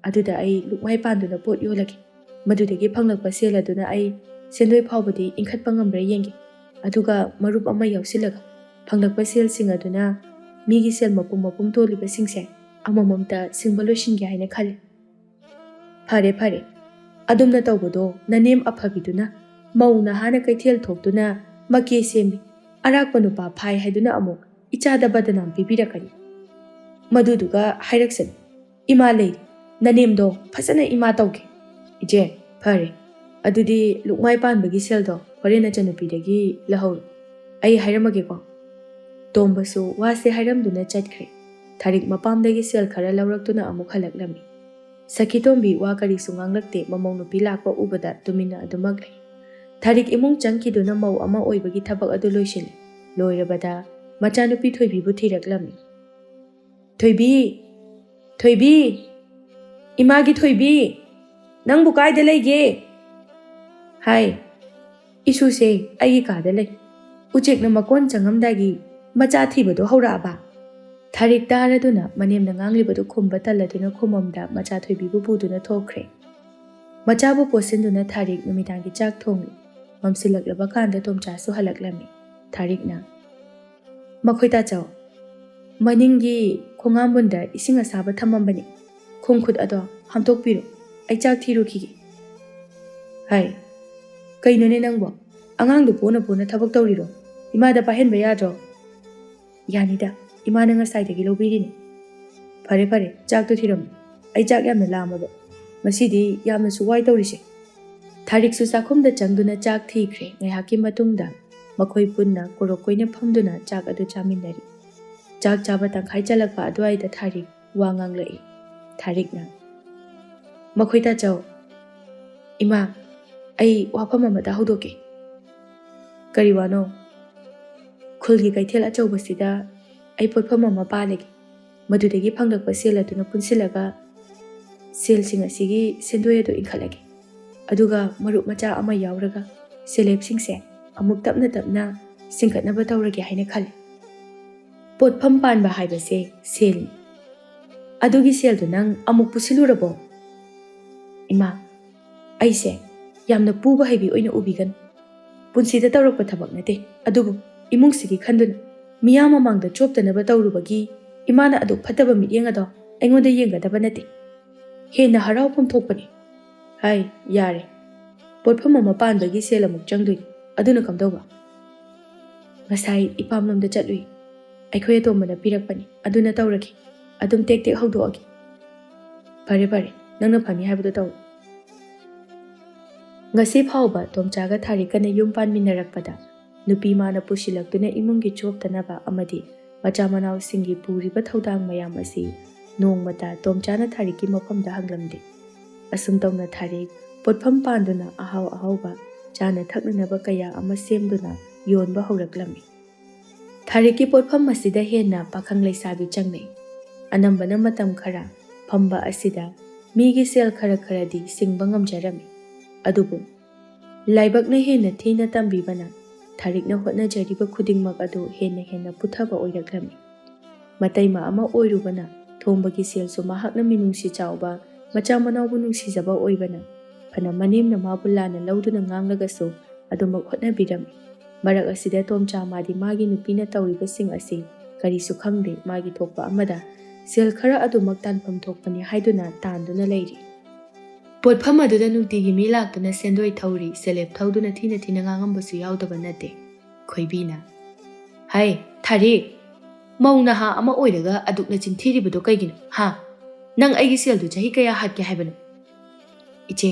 ꯑꯗꯨꯗ ꯑꯩ ꯂꯨꯛꯃꯥꯏ ꯄꯥꯟꯗꯨꯅ ꯄꯣꯠ ꯌꯣꯜꯂꯒꯦ꯫ ꯃꯗꯨꯗꯒꯤ ꯐꯪꯂꯛꯄ ꯁꯦꯜ ꯑꯗꯨꯅ ꯑꯩ ꯁꯦꯟꯗꯣꯏ ꯐꯥꯎꯕꯗꯤ ꯏꯟꯈꯠꯄ ꯉꯝꯕ꯭ꯔꯥ ꯌꯦꯡꯒꯦ꯫ ꯑꯗꯨꯒ ꯃꯔꯨꯞ ꯑꯃ ꯌꯥꯎꯁꯤꯜꯂꯒ ꯐꯪꯂꯛꯄ ꯁꯦꯜꯁꯤꯡ ꯑꯗꯨꯅ ꯃꯤꯒꯤ ꯁꯦꯜ ꯃꯄꯨꯝ ꯃꯄꯨꯝ ꯇꯣꯜꯂꯤꯕꯁꯤꯡꯁꯦ ꯑꯃꯃꯝꯇ ꯁꯤꯡꯕ ꯂꯣꯏꯁꯤꯟꯒꯦ ꯍꯥꯏꯅ ꯈꯜꯂꯤ꯫" "ꯐꯔꯦ, ꯐꯔꯦ꯫ ꯑꯗꯨꯝꯅ ꯇꯧꯕꯗꯣ ꯅꯅꯦꯝ ꯑꯐꯕꯤꯗꯨꯅ ꯃꯧ ꯅꯍꯥꯅ ꯀꯩꯊꯦꯜ ꯊꯣꯛꯇꯨꯅ ꯃꯀꯦ ꯁꯦꯝꯃꯤ, ꯑꯔꯥꯛꯄ ꯅꯨꯄꯥ ꯐꯥꯏ ꯍꯥꯏꯗꯨꯅ ꯑꯃꯨꯛ ꯏꯆꯥꯗ ꯕꯗꯅꯥꯝ ꯄꯤꯕꯤꯔꯛꯀꯅꯤ꯫ ꯃꯗꯨꯗꯨꯒ ꯍꯥꯏꯔꯛꯁꯅꯨ꯫ ꯏꯃꯥ ꯂꯩꯔꯤ꯫ ꯅꯅꯦꯝꯗꯣ ꯐꯖꯅ ꯏꯃꯥ ꯇꯧꯒꯦ꯫" "ꯏꯆꯦ, ꯐꯔꯦ꯫ "ꯑꯗꯨꯗꯤ ꯂꯨꯛꯃꯥꯏ ꯄꯥꯟꯕꯒꯤ ꯁꯦꯜꯗꯣ ꯍꯣꯔꯦꯟ ꯅꯆꯟꯅꯨꯄꯤꯗꯒꯤ ꯂꯧꯍꯧꯔꯣ꯫ ꯑꯩ ꯍꯥꯏꯔꯝꯃꯒꯦꯀꯣ꯫" ꯇꯣꯝꯕꯁꯨ ꯋꯥꯁꯦ ꯍꯥꯏꯔꯝꯗꯨꯅ ꯆꯠꯈ꯭ꯔꯦ꯫ ꯊꯥꯔꯤꯛ ꯃꯄꯥꯝꯗꯒꯤ ꯁꯦꯜ ꯈꯔ ꯂꯧꯔꯛꯇꯨꯅ ꯑꯃꯨꯛ ꯍꯜꯂꯛꯂꯝꯃꯤ꯫ ꯁꯈꯤꯇꯣꯝꯕꯤ ꯋꯥ ꯀꯔꯤꯁꯨ ꯉꯥꯡꯂꯛꯇꯦ꯫ ꯃꯃꯧ ꯅꯨꯄꯤ ꯂꯥꯛꯄ ꯎꯕꯗ ꯇꯨꯃꯤꯟꯅ ꯑꯗꯨꯃꯛ ꯂꯩ꯫ ꯊꯥꯔꯤꯛ ꯏꯃꯨꯡ ꯆꯪꯈꯤꯗꯨꯅ ꯃꯧ ꯑꯃ ꯑꯣꯏꯕꯒꯤ ꯊꯕꯛ ꯑꯗꯨ ꯂꯣꯏꯁꯤꯜꯂꯤ꯫ ꯂꯣꯏꯔꯕꯗ ꯃꯆꯥꯅꯨꯄꯤ ꯊꯣꯏꯕꯤꯕꯨ ꯊꯤꯔꯛꯂꯝꯃꯤ꯫ "ꯊꯣꯏꯕꯤ! ꯊꯣꯏꯕꯤ! ꯏꯃꯥꯒꯤ ꯊꯣꯏꯕꯤ! ꯅꯪꯕꯨ ꯀꯥꯏꯗ ꯂꯩꯒꯦ?" "ꯍꯥꯏ, ꯏꯁꯨꯁꯦ ꯑꯩꯒꯤ ꯀꯥꯗ ꯂꯩ꯫ ꯎꯆꯦꯛꯅ ꯃꯀꯣꯟ ꯆꯪꯉꯝꯗꯥꯏꯒꯤ ꯃꯆꯥ ꯊꯤꯕꯗꯣ ꯍꯧꯔꯛꯑꯕ?" ꯊꯥꯔꯤꯛ ꯇꯥꯔꯗꯨꯅ ꯃꯅꯦꯝꯅ ꯉꯥꯡꯂꯤꯕꯗꯨ ꯈꯨꯝꯕ ꯇꯜꯂꯗꯨꯅ ꯈꯨꯃꯝꯗ ꯃꯆꯥ ꯊꯣꯏꯕꯤꯕꯨ ꯄꯨꯗꯨꯅ ꯊꯣꯛꯈ꯭ꯔꯦ꯫ ꯃꯆꯥꯕꯨ ꯄꯣꯠꯁꯤꯟꯗꯨꯅ ꯊꯥꯔꯤꯛ ꯅꯨꯃꯤꯗꯥꯡꯒꯤ ꯆꯥꯛ ꯊꯣꯡꯂꯤ꯫ ꯃꯝꯁꯤꯜꯂꯛꯂꯕ ꯀꯥꯟꯗ ꯇꯣꯝꯆꯥꯁꯨ ꯍꯜꯂꯛꯂꯝꯃꯤ꯫ ꯊꯥꯔꯤꯛꯅ, "ꯃꯈꯣꯏ ꯇꯥꯆꯧ, ꯃꯅꯤꯡꯒꯤ ꯈꯣꯡꯉꯥꯝꯕꯨꯟꯗ ꯏꯁꯤꯡ ꯑꯁꯥꯕ ꯊꯝꯃꯝꯕꯅꯤ꯫ ꯈꯣꯡ ꯈꯨꯠ ꯑꯗꯣ ꯍꯥꯝꯗꯣꯛꯄꯤꯔꯨ, ꯑꯩ ꯆꯥꯛ ꯊꯤꯔꯨꯈꯤꯒꯦ꯫" "ꯍꯥꯏ, ꯀꯩꯅꯣꯅꯦ ꯅꯪꯕꯣ? ꯑꯉꯥꯡꯗꯨ ꯄꯣꯅ ꯄꯣꯅ ꯊꯕꯛ ꯇꯧꯔꯤꯔꯣ? ꯏꯃꯥꯗ ꯄꯥꯏꯍꯟꯕ ꯌꯥꯗ꯭ꯔꯣ?" "ꯌꯥꯅꯤꯗ, ꯏꯃꯥꯅ ꯉꯁꯥꯏꯗꯒꯤ ꯂꯧꯕꯤꯔꯤꯅꯤ꯫" "ꯐꯔꯦ ꯐꯔꯦ, ꯆꯥꯛꯇꯣ ꯊꯤꯔꯝꯃꯨ꯫ ꯑꯩ ꯆꯥꯛ ꯌꯥꯝꯅ ꯂꯥꯝꯃꯕ꯫ ꯉꯁꯤꯗꯤ ꯌꯥꯝꯅꯁꯨ ꯋꯥꯏ ꯇꯧꯔꯤꯁꯦ꯫" ꯊꯥꯔꯤꯛꯁꯨ ꯆꯥꯛꯈꯨꯝꯗ ꯆꯪꯗꯨꯅ ꯆꯥꯛ ꯊꯤꯈ꯭ꯔꯦ꯫ ꯉꯥꯏꯍꯥꯛꯀꯤ ꯃꯇꯨꯡꯗ ꯃꯈꯣꯏ ꯄꯨꯟꯅ ꯀꯣꯔꯣꯛ ꯀꯣꯏꯅ ꯐꯝꯗꯨꯅ ꯆꯥꯛ ꯑꯗꯨ ꯆꯥꯃꯤꯟꯅꯔꯤ꯫ ꯆꯥꯛ ꯆꯥꯕ ꯇꯪꯈꯥꯏ ꯆꯜꯂꯛꯄ ꯑꯗꯨꯋꯥꯏꯗ ꯊꯥꯔꯤꯛ ꯋꯥ ꯉꯥꯡꯂꯛꯏ꯫ ꯊꯥꯔꯤꯛꯅ, "ꯃꯈꯣꯏ ꯇꯥꯆꯧ, ꯏꯃꯥ, ꯑꯩ ꯋꯥꯐꯝ ꯑꯃꯇ ꯍꯧꯗꯣꯛꯀꯦ꯫" "ꯀꯔꯤ ꯋꯥꯅꯣ?" "ꯈꯨꯜꯒꯤ ꯀꯩꯊꯦꯜ ꯑꯆꯧꯕꯁꯤꯗ ꯑꯩ ꯄꯣꯠꯐꯝ ꯑꯃ ꯄꯥꯜꯂꯒꯦ꯫ ꯃꯗꯨꯗꯒꯤ ꯐꯪꯂꯛꯄ ꯁꯦꯜ ꯑꯗꯨꯅ ꯄꯨꯟꯁꯤꯜꯂꯒ ꯁꯦꯜꯁꯤꯡ ꯑꯁꯤꯒꯤ ꯁꯦꯟꯗꯣꯏ ꯑꯗꯨ ꯏꯟꯈꯠꯂꯒꯦ꯫ ꯑꯗꯨꯒ ꯃꯔꯨꯞ ꯃꯆꯥ ꯑꯃ ꯌꯥꯎꯔꯒ ꯁꯦꯜꯂꯦꯞꯁꯤꯡꯁꯦ ꯑꯃꯨꯛ ꯇꯞꯅ ꯇꯞꯅ ꯁꯤꯡꯀꯠꯅꯕ ꯇꯧꯔꯒꯦ ꯍꯥꯏꯅ ꯈꯜꯂꯤ꯫" "ꯄꯣꯠꯐꯝ ꯄꯥꯟꯕ ꯍꯥꯏꯕꯁꯦ ꯁꯦꯜꯅꯤ꯫ ꯑꯗꯨꯒꯤ ꯁꯦꯜꯗꯨ ꯅꯪ ꯑꯃꯨꯛ ꯄꯨꯁꯤꯜꯂꯨꯔꯕꯣ?" "ꯏꯃꯥ, ꯑꯩꯁꯦ ꯌꯥꯝꯅ ꯄꯨꯕ ꯍꯩꯕꯤ ꯑꯣꯏꯅ ꯎꯕꯤꯒꯅꯨ꯫ ꯄꯨꯟꯁꯤꯗ ꯇꯧꯔꯛꯄ ꯊꯕꯛ ꯅꯠꯇꯦ, ꯑꯗꯨꯕꯨ ꯏꯃꯨꯡꯁꯤꯒꯤ ꯈꯟꯗꯨꯅ ꯃꯤꯌꯥꯝ ꯃꯃꯥꯡꯗ ꯆꯣꯞꯇꯅꯕ ꯇꯧꯔꯨꯕꯒꯤ ꯏꯃꯥꯅ ꯑꯗꯨꯛ ꯐꯠꯇꯕ ꯃꯤꯠꯌꯦꯡ ꯑꯗꯣ ꯑꯩꯉꯣꯟꯗ ꯌꯦꯡꯒꯗꯕ ꯅꯠꯇꯦ꯫ ꯍꯦꯟꯅ ꯍꯔꯥꯎꯐꯝ ꯊꯣꯛꯄꯅꯤ꯫" "ꯍꯥꯏ, ꯌꯥꯔꯦ꯫ ꯄꯣꯠꯐꯝ ꯑꯃ ꯄꯥꯟꯕꯒꯤ ꯁꯦꯜ ꯑꯃꯨꯛ ꯆꯪꯗꯣꯏꯅꯤ꯫ ꯑꯗꯨꯅ ꯀꯝꯗꯧꯕ?" "ꯉꯁꯥꯏ ꯏꯄꯥꯝꯂꯣꯝꯗ ꯆꯠꯂꯨꯏ꯫ ꯑꯩꯈꯣꯏ ꯑꯇꯣꯝꯕꯅ ꯄꯤꯔꯛꯄꯅꯤ꯫ ꯑꯗꯨꯅ ꯇꯧꯔꯒꯦ꯫ ꯑꯗꯨꯝ ꯇꯦꯛ ꯇꯦꯛ ꯍꯧꯗꯣꯛꯑꯒꯦ꯫" "ꯐꯔꯦ ꯐꯔꯦ, ꯅꯪꯅ ꯐꯅꯤ ꯍꯥꯏꯕꯗꯣ ꯇꯧꯔꯣ꯫" ꯉꯁꯤ ꯐꯥꯎꯕ ꯇꯣꯝꯆꯥꯒ ꯊꯥꯔꯤꯛꯀꯅ ꯌꯨꯝ ꯄꯥꯟꯃꯤꯟꯅꯔꯛꯄꯗ ꯅꯨꯄꯤ ꯃꯥꯅ ꯄꯨꯁꯤꯜꯂꯛꯇꯨꯅ ꯏꯃꯨꯡꯒꯤ ꯆꯣꯞꯇꯅꯕ ꯑꯃꯗꯤ ꯃꯆꯥ ꯃꯅꯥꯎꯁꯤꯡꯒꯤ ꯄꯨꯔꯤꯕ ꯊꯧꯗꯥꯡ ꯃꯌꯥꯝ ꯑꯁꯤ ꯅꯣꯡꯃꯇ ꯇꯣꯝꯆꯥꯅ ꯊꯥꯔꯤꯛꯀꯤ ꯃꯐꯝꯗ ꯍꯪꯂꯝꯗꯦ꯫ ꯑꯁꯨꯝ ꯇꯧꯅ ꯊꯥꯔꯤꯛ ꯄꯣꯠꯐꯝ ꯄꯥꯟꯗꯨꯅ ꯑꯍꯥꯎ ꯑꯍꯥꯎꯕ ꯆꯥꯅ ꯊꯛꯅꯅꯕ ꯀꯌꯥ ꯑꯃ ꯁꯦꯝꯗꯨꯅ ꯌꯣꯟꯕ ꯍꯧꯔꯛꯂꯝꯃꯤ꯫ ꯊꯥꯔꯤꯛꯀꯤ ꯄꯣꯠꯐꯝ ꯑꯁꯤꯗ ꯍꯦꯟꯅ ꯄꯥꯈꯪ ꯂꯩꯁꯥꯕꯤ ꯆꯪꯅꯩ꯫ ꯑꯅꯝꯕꯅ ꯃꯇꯝ ꯈꯔ ꯐꯝꯕ ꯑꯁꯤꯗ ꯃꯤꯒꯤ ꯁꯦꯜ ꯈꯔ ꯈꯔꯗꯤ ꯁꯤꯡꯕ ꯉꯝꯖꯔꯝꯃꯤ꯫ ꯑꯗꯨꯕꯨ ꯂꯥꯏꯕꯛꯅ ꯍꯦꯟꯅ ꯊꯤꯅ ꯇꯝꯕꯤꯕꯅ ꯊꯥꯔꯤꯛꯅ ꯍꯣꯠꯅꯖꯔꯤꯕ ꯈꯨꯗꯤꯡꯃꯛ ꯑꯗꯨ ꯍꯦꯟꯅ ꯍꯦꯟꯅ ꯄꯨꯊꯕ ꯑꯣꯏꯔꯛꯂꯝꯃꯤ꯫ ꯃꯇꯩꯃ ꯑꯃ ꯑꯣꯏꯔꯨꯕꯅ ꯊꯣꯝꯕꯒꯤ ꯁꯦꯜꯁꯨ ꯃꯍꯥꯛꯅ ꯃꯤꯅꯨꯡꯁꯤ ꯆꯥꯎꯕ, ꯃꯆꯥ ꯃꯅꯥꯎꯕꯨ ꯅꯨꯡꯁꯤꯖꯕ ꯑꯣꯏꯕꯅ ꯐꯅ ꯃꯅꯦꯝꯅ ꯃꯥꯕꯨ ꯂꯥꯟꯅ ꯂꯧꯗꯨꯅ ꯉꯥꯡꯂꯒꯁꯨ ꯑꯗꯨꯃꯛ ꯍꯣꯠꯅꯕꯤꯔꯝꯃꯤ꯫ ꯃꯔꯛ ꯑꯁꯤꯗ ꯇꯣꯝꯆꯥ ꯃꯥꯗꯤ ꯃꯥꯒꯤ ꯅꯨꯄꯤꯅ ꯇꯧꯔꯤꯕꯁꯤꯡ ꯑꯁꯤ ꯀꯔꯤꯁꯨ ꯈꯪꯗꯦ, ꯃꯥꯒꯤ ꯊꯣꯛꯄ ꯑꯃꯗ ꯁꯦꯜ ꯈꯔ ꯑꯗꯨꯃꯛ ꯇꯥꯟꯐꯝ ꯊꯣꯛꯄꯅꯤ ꯍꯥꯏꯗꯨꯅ ꯇꯥꯟꯗꯨꯅ ꯂꯩꯔꯤ꯫ ꯄꯣꯠꯐꯝ ꯑꯗꯨꯗ ꯅꯨꯡꯇꯤꯒꯤ ꯃꯤ ꯂꯥꯛꯇꯨꯅ ꯁꯦꯟꯗꯣꯏ ꯊꯧꯔꯤ, ꯁꯦꯂꯦꯞ ꯊꯧꯗꯨꯅ ꯊꯤꯅ ꯊꯤꯅ ꯉꯥꯡꯉꯝꯕꯁꯨ ꯌꯥꯎꯗꯕ ꯅꯠꯇꯦ꯫ ꯈꯣꯏꯕꯤꯅ, "ꯍꯩ, ꯊꯥꯔꯤꯛ, ꯃꯧ ꯅꯍꯥ ꯑꯃ ꯑꯣꯏꯔꯒ ꯑꯗꯨꯛꯅ ꯆꯤꯟꯊꯤꯔꯤꯕꯗꯣ ꯀꯩꯒꯤꯅꯣ, ꯍꯥ? ꯅꯪ ꯑꯩꯒꯤ ꯁꯦꯜꯗꯨ ꯆꯍꯤ ꯀꯌꯥ ꯍꯥꯠꯀꯦ ꯍꯥꯏꯕꯅꯣ?" "ꯏꯆꯦ,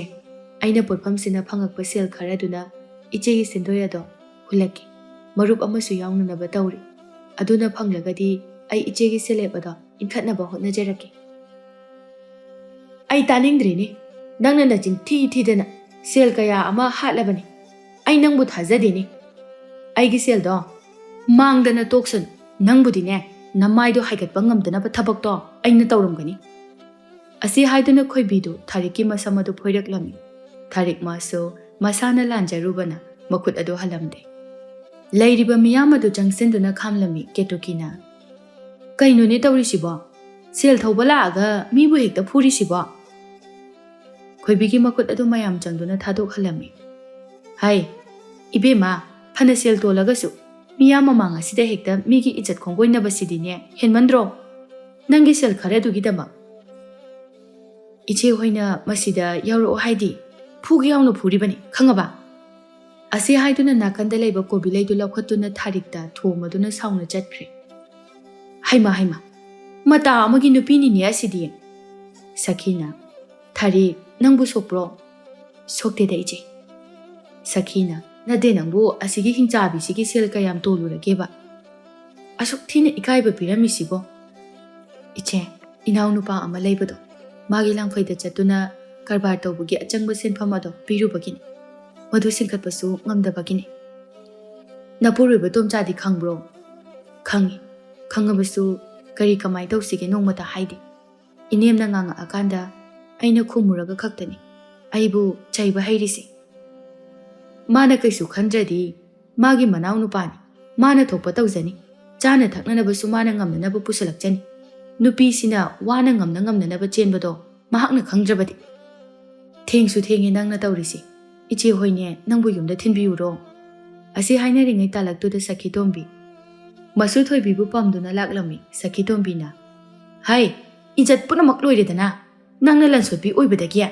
ꯑꯩꯅ ꯄꯣꯠꯐꯝꯁꯤꯅ ꯐꯪꯉꯛꯄ ꯁꯦꯜ ꯈꯔꯗꯨꯅ ꯏꯆꯦꯒꯤ ꯁꯦꯟꯗꯣꯏ ꯑꯗꯣ ꯍꯨꯜꯂꯛꯀꯦ꯫ ꯃꯔꯨꯞ ꯑꯃꯁꯨ ꯌꯥꯎꯅꯅꯕ ꯇꯧꯔꯤ꯫ ꯑꯗꯨꯅ ꯐꯪꯂꯒꯗꯤ ꯑꯩ ꯏꯆꯦꯒꯤ ꯁꯦꯂꯦꯞ ꯑꯗꯣ ꯏꯟꯈꯠꯅꯕ ꯍꯣꯠꯅꯖꯔꯛꯀꯦ꯫" "ꯑꯩ ꯇꯥꯅꯤꯡꯗ꯭ꯔꯦꯅꯦ꯫ ꯅꯪꯅ ꯅꯆꯤꯟ ꯊꯤ ꯊꯤꯗꯅ ꯁꯦꯜ ꯀꯌꯥ ꯑꯃ ꯍꯥꯠꯂꯕꯅꯤ꯫ ꯑꯩ ꯅꯪꯕꯨ ꯊꯥꯖꯗꯦꯅꯦ꯫ ꯑꯩꯒꯤ ꯁꯦꯜꯗꯣ ꯃꯥꯡꯗꯅ ꯇꯣꯛꯁꯅꯨ꯫ ꯅꯪꯕꯨꯗꯤꯅꯦ, ꯅꯃꯥꯏꯗꯣ ꯍꯥꯏꯒꯠꯄ ꯉꯝꯗꯅꯕ ꯊꯕꯛꯇꯣ ꯑꯩꯅ ꯇꯧꯔꯝꯒꯅꯤ꯫" ꯑꯁꯤ ꯍꯥꯏꯗꯨꯅ ꯈꯣꯏꯕꯤꯗꯨ ꯊꯥꯔꯤꯛꯀꯤ ꯃꯁꯝ ꯑꯗꯨ ꯐꯣꯏꯔꯛꯂꯝꯃꯤ꯫ ꯊꯥꯔꯤꯛ ꯃꯥꯁꯨ ꯃꯁꯥꯅ ꯂꯥꯟꯖꯔꯨꯕꯅ ꯃꯈꯨꯠ ꯑꯗꯨ ꯍꯜꯂꯝꯗꯦ꯫ ꯂꯩꯔꯤꯕ ꯃꯤꯌꯥꯝ ꯑꯗꯨ ꯆꯪꯁꯤꯟꯗꯨꯅ ꯈꯥꯝꯂꯝꯃꯤ ꯀꯦꯇꯨꯀꯤꯅ꯫ "ꯀꯩꯅꯣꯅꯦ ꯇꯧꯔꯤꯁꯤꯕꯣ? ꯁꯦꯜ ꯊꯧꯕ ꯂꯥꯛꯑꯒ ꯃꯤꯕꯨ ꯍꯦꯛꯇ ꯐꯨꯔꯤꯁꯤꯕꯣ?" ꯈꯣꯏꯕꯤꯒꯤ ꯃꯈꯨꯠ ꯑꯗꯨ ꯃꯌꯥꯝ ꯆꯪꯗꯨꯅ ꯊꯥꯗꯣꯛꯍꯜꯂꯝꯃꯤ꯫ "ꯍꯥꯏ, ꯏꯕꯦꯝꯃ, ꯐꯅ ꯁꯦꯜ ꯇꯣꯜꯂꯒꯁꯨ ꯃꯤꯌꯥꯝ ꯃꯃꯥꯡ ꯑꯁꯤꯗ ꯍꯦꯛꯇ ꯃꯤꯒꯤ ꯏꯖꯠ ꯈꯣꯡꯒꯣꯏꯅꯕꯁꯤꯗꯤꯅꯦ ꯍꯦꯟꯃꯟꯗ꯭ꯔꯣ? ꯅꯪꯒꯤ ꯁꯦꯜ ꯈꯔꯗꯨꯒꯤꯗꯃꯛ ꯏꯆꯦ ꯍꯣꯏꯅ ꯃꯁꯤꯗ ꯌꯥꯎꯔꯛꯑꯣ ꯍꯥꯏꯗꯤ ꯐꯨꯒꯦ ꯌꯥꯎꯅ ꯐꯨꯔꯤꯕꯅꯤ, ꯈꯪꯉꯕ?" ꯑꯁꯤ ꯍꯥꯏꯗꯨꯅ ꯅꯥꯀꯟꯗ ꯂꯩꯕ ꯀꯣꯕꯤ ꯂꯩꯗꯨ ꯂꯧꯈꯠꯇꯨꯅ ꯊꯥꯔꯤꯛꯇ ꯊꯣꯝꯃꯗꯨꯅ ꯁꯥꯎꯅ ꯆꯠꯈ꯭ꯔꯦ꯫ "ꯍꯩꯃ, ꯍꯩꯃ, ꯃꯇꯥ ꯑꯃꯒꯤ ꯅꯨꯄꯤꯅꯤꯅꯦ ꯑꯁꯤꯗꯤ꯫" ꯁꯈꯤꯅ, "ꯊꯥꯔꯤꯛ, ꯅꯪꯕꯨ ꯁꯣꯛꯄ꯭ꯔꯣ?" "ꯁꯣꯛꯇꯦꯗ ꯏꯆꯦ, ꯁꯈꯤꯅ, "ꯅꯠꯇꯦ, ꯅꯪꯕꯨ ꯑꯁꯤꯒꯤ ꯍꯤꯡꯆꯥꯕꯤꯁꯤꯒꯤ ꯁꯦꯜ ꯀꯌꯥꯝ ꯇꯣꯜꯂꯨꯔꯒꯦꯕ? ꯑꯁꯨꯛ ꯊꯤꯅ ꯏꯀꯥꯏꯕ ꯄꯤꯔꯝꯃꯤꯁꯤꯕꯣ?" "ꯏꯆꯦ, ꯏꯅꯥꯎꯅꯨꯄꯥ ꯑꯃ ꯂꯩꯕꯗꯣ, ꯃꯥꯒꯤ ꯂꯥꯡꯐꯩꯗ ꯆꯠꯇꯨꯅ ꯀꯔꯕꯥꯔ ꯇꯧꯕꯒꯤ ꯑꯆꯪꯕ ꯁꯦꯟꯐꯝ ꯑꯗꯣ ꯄꯤꯔꯨꯕꯒꯤꯅꯤ꯫ ꯃꯗꯨ ꯁꯤꯡꯀꯠꯄꯁꯨ ꯉꯝꯗꯕꯒꯤꯅꯤ꯫" "ꯅꯄꯨꯔꯣꯏꯕ ꯇꯣꯝꯆꯥꯗꯤ ꯈꯪꯕ꯭ꯔꯣ?" "ꯈꯪꯉꯤ꯫ ꯈꯪꯉꯕꯁꯨ ꯀꯔꯤ ꯀꯃꯥꯏ ꯇꯧꯁꯤꯒꯦ ꯅꯣꯡꯃꯇ ꯍꯥꯏꯗꯦ꯫ ꯏꯅꯦꯝꯅ ꯉꯥꯡꯉꯛꯑꯀꯥꯟꯗ ꯑꯩꯅ ꯈꯨꯝꯃꯨꯔꯒ ꯈꯛꯇꯅꯤ ꯑꯩꯕꯨ ꯆꯩꯕ ꯍꯩꯔꯤꯁꯦ꯫ ꯃꯥꯅ ꯀꯩꯁꯨ ꯈꯟꯗ꯭ꯔꯗꯤ ꯃꯥꯒꯤ ꯃꯅꯥꯎ ꯅꯨꯄꯥꯅꯤ, ꯃꯥꯅ ꯊꯣꯛꯄ ꯇꯧꯖꯅꯤ꯫ ꯆꯥꯅ ꯊꯛꯅꯅꯕꯁꯨ ꯃꯥꯅ ꯉꯝꯅꯅꯕ ꯄꯨꯁꯜꯂꯛꯆꯅꯤ꯫ ꯅꯨꯄꯤꯁꯤꯅ ꯋꯥꯅ ꯉꯝꯅ ꯉꯝꯅꯅꯕ ꯆꯦꯟꯕꯗꯣ ꯃꯍꯥꯛꯅ ꯈꯪꯗ꯭ꯔꯕꯗꯤ?" "ꯊꯦꯡꯁꯨ ꯊꯦꯡꯉꯦ ꯅꯪꯅ ꯇꯧꯔꯤꯁꯦ꯫ ꯏꯆꯦ ꯍꯣꯏꯅꯦ ꯅꯪꯕꯨ ꯌꯨꯝꯗ ꯊꯤꯟꯕꯤꯌꯨꯔꯣ?" ꯑꯁꯤ ꯍꯥꯏꯅꯔꯤꯉꯩ ꯇꯥꯂꯛꯇꯨꯗ ꯁꯈꯤꯇꯣꯝꯕꯤ, ꯃꯁꯨ ꯊꯣꯏꯕꯤꯕꯨ ꯄꯝꯗꯨꯅ ꯂꯥꯛꯂꯝꯃꯤ꯫ ꯁꯈꯤꯇꯣꯝꯕꯤꯅ, "ꯍꯥꯏ, ꯏꯖꯠ ꯄꯨꯝꯅꯃꯛ ꯂꯣꯏꯔꯦꯗꯅ, ꯅꯪꯅ ꯂꯟꯁꯣꯠꯄꯤ ꯑꯣꯏꯕꯗꯒꯤ?"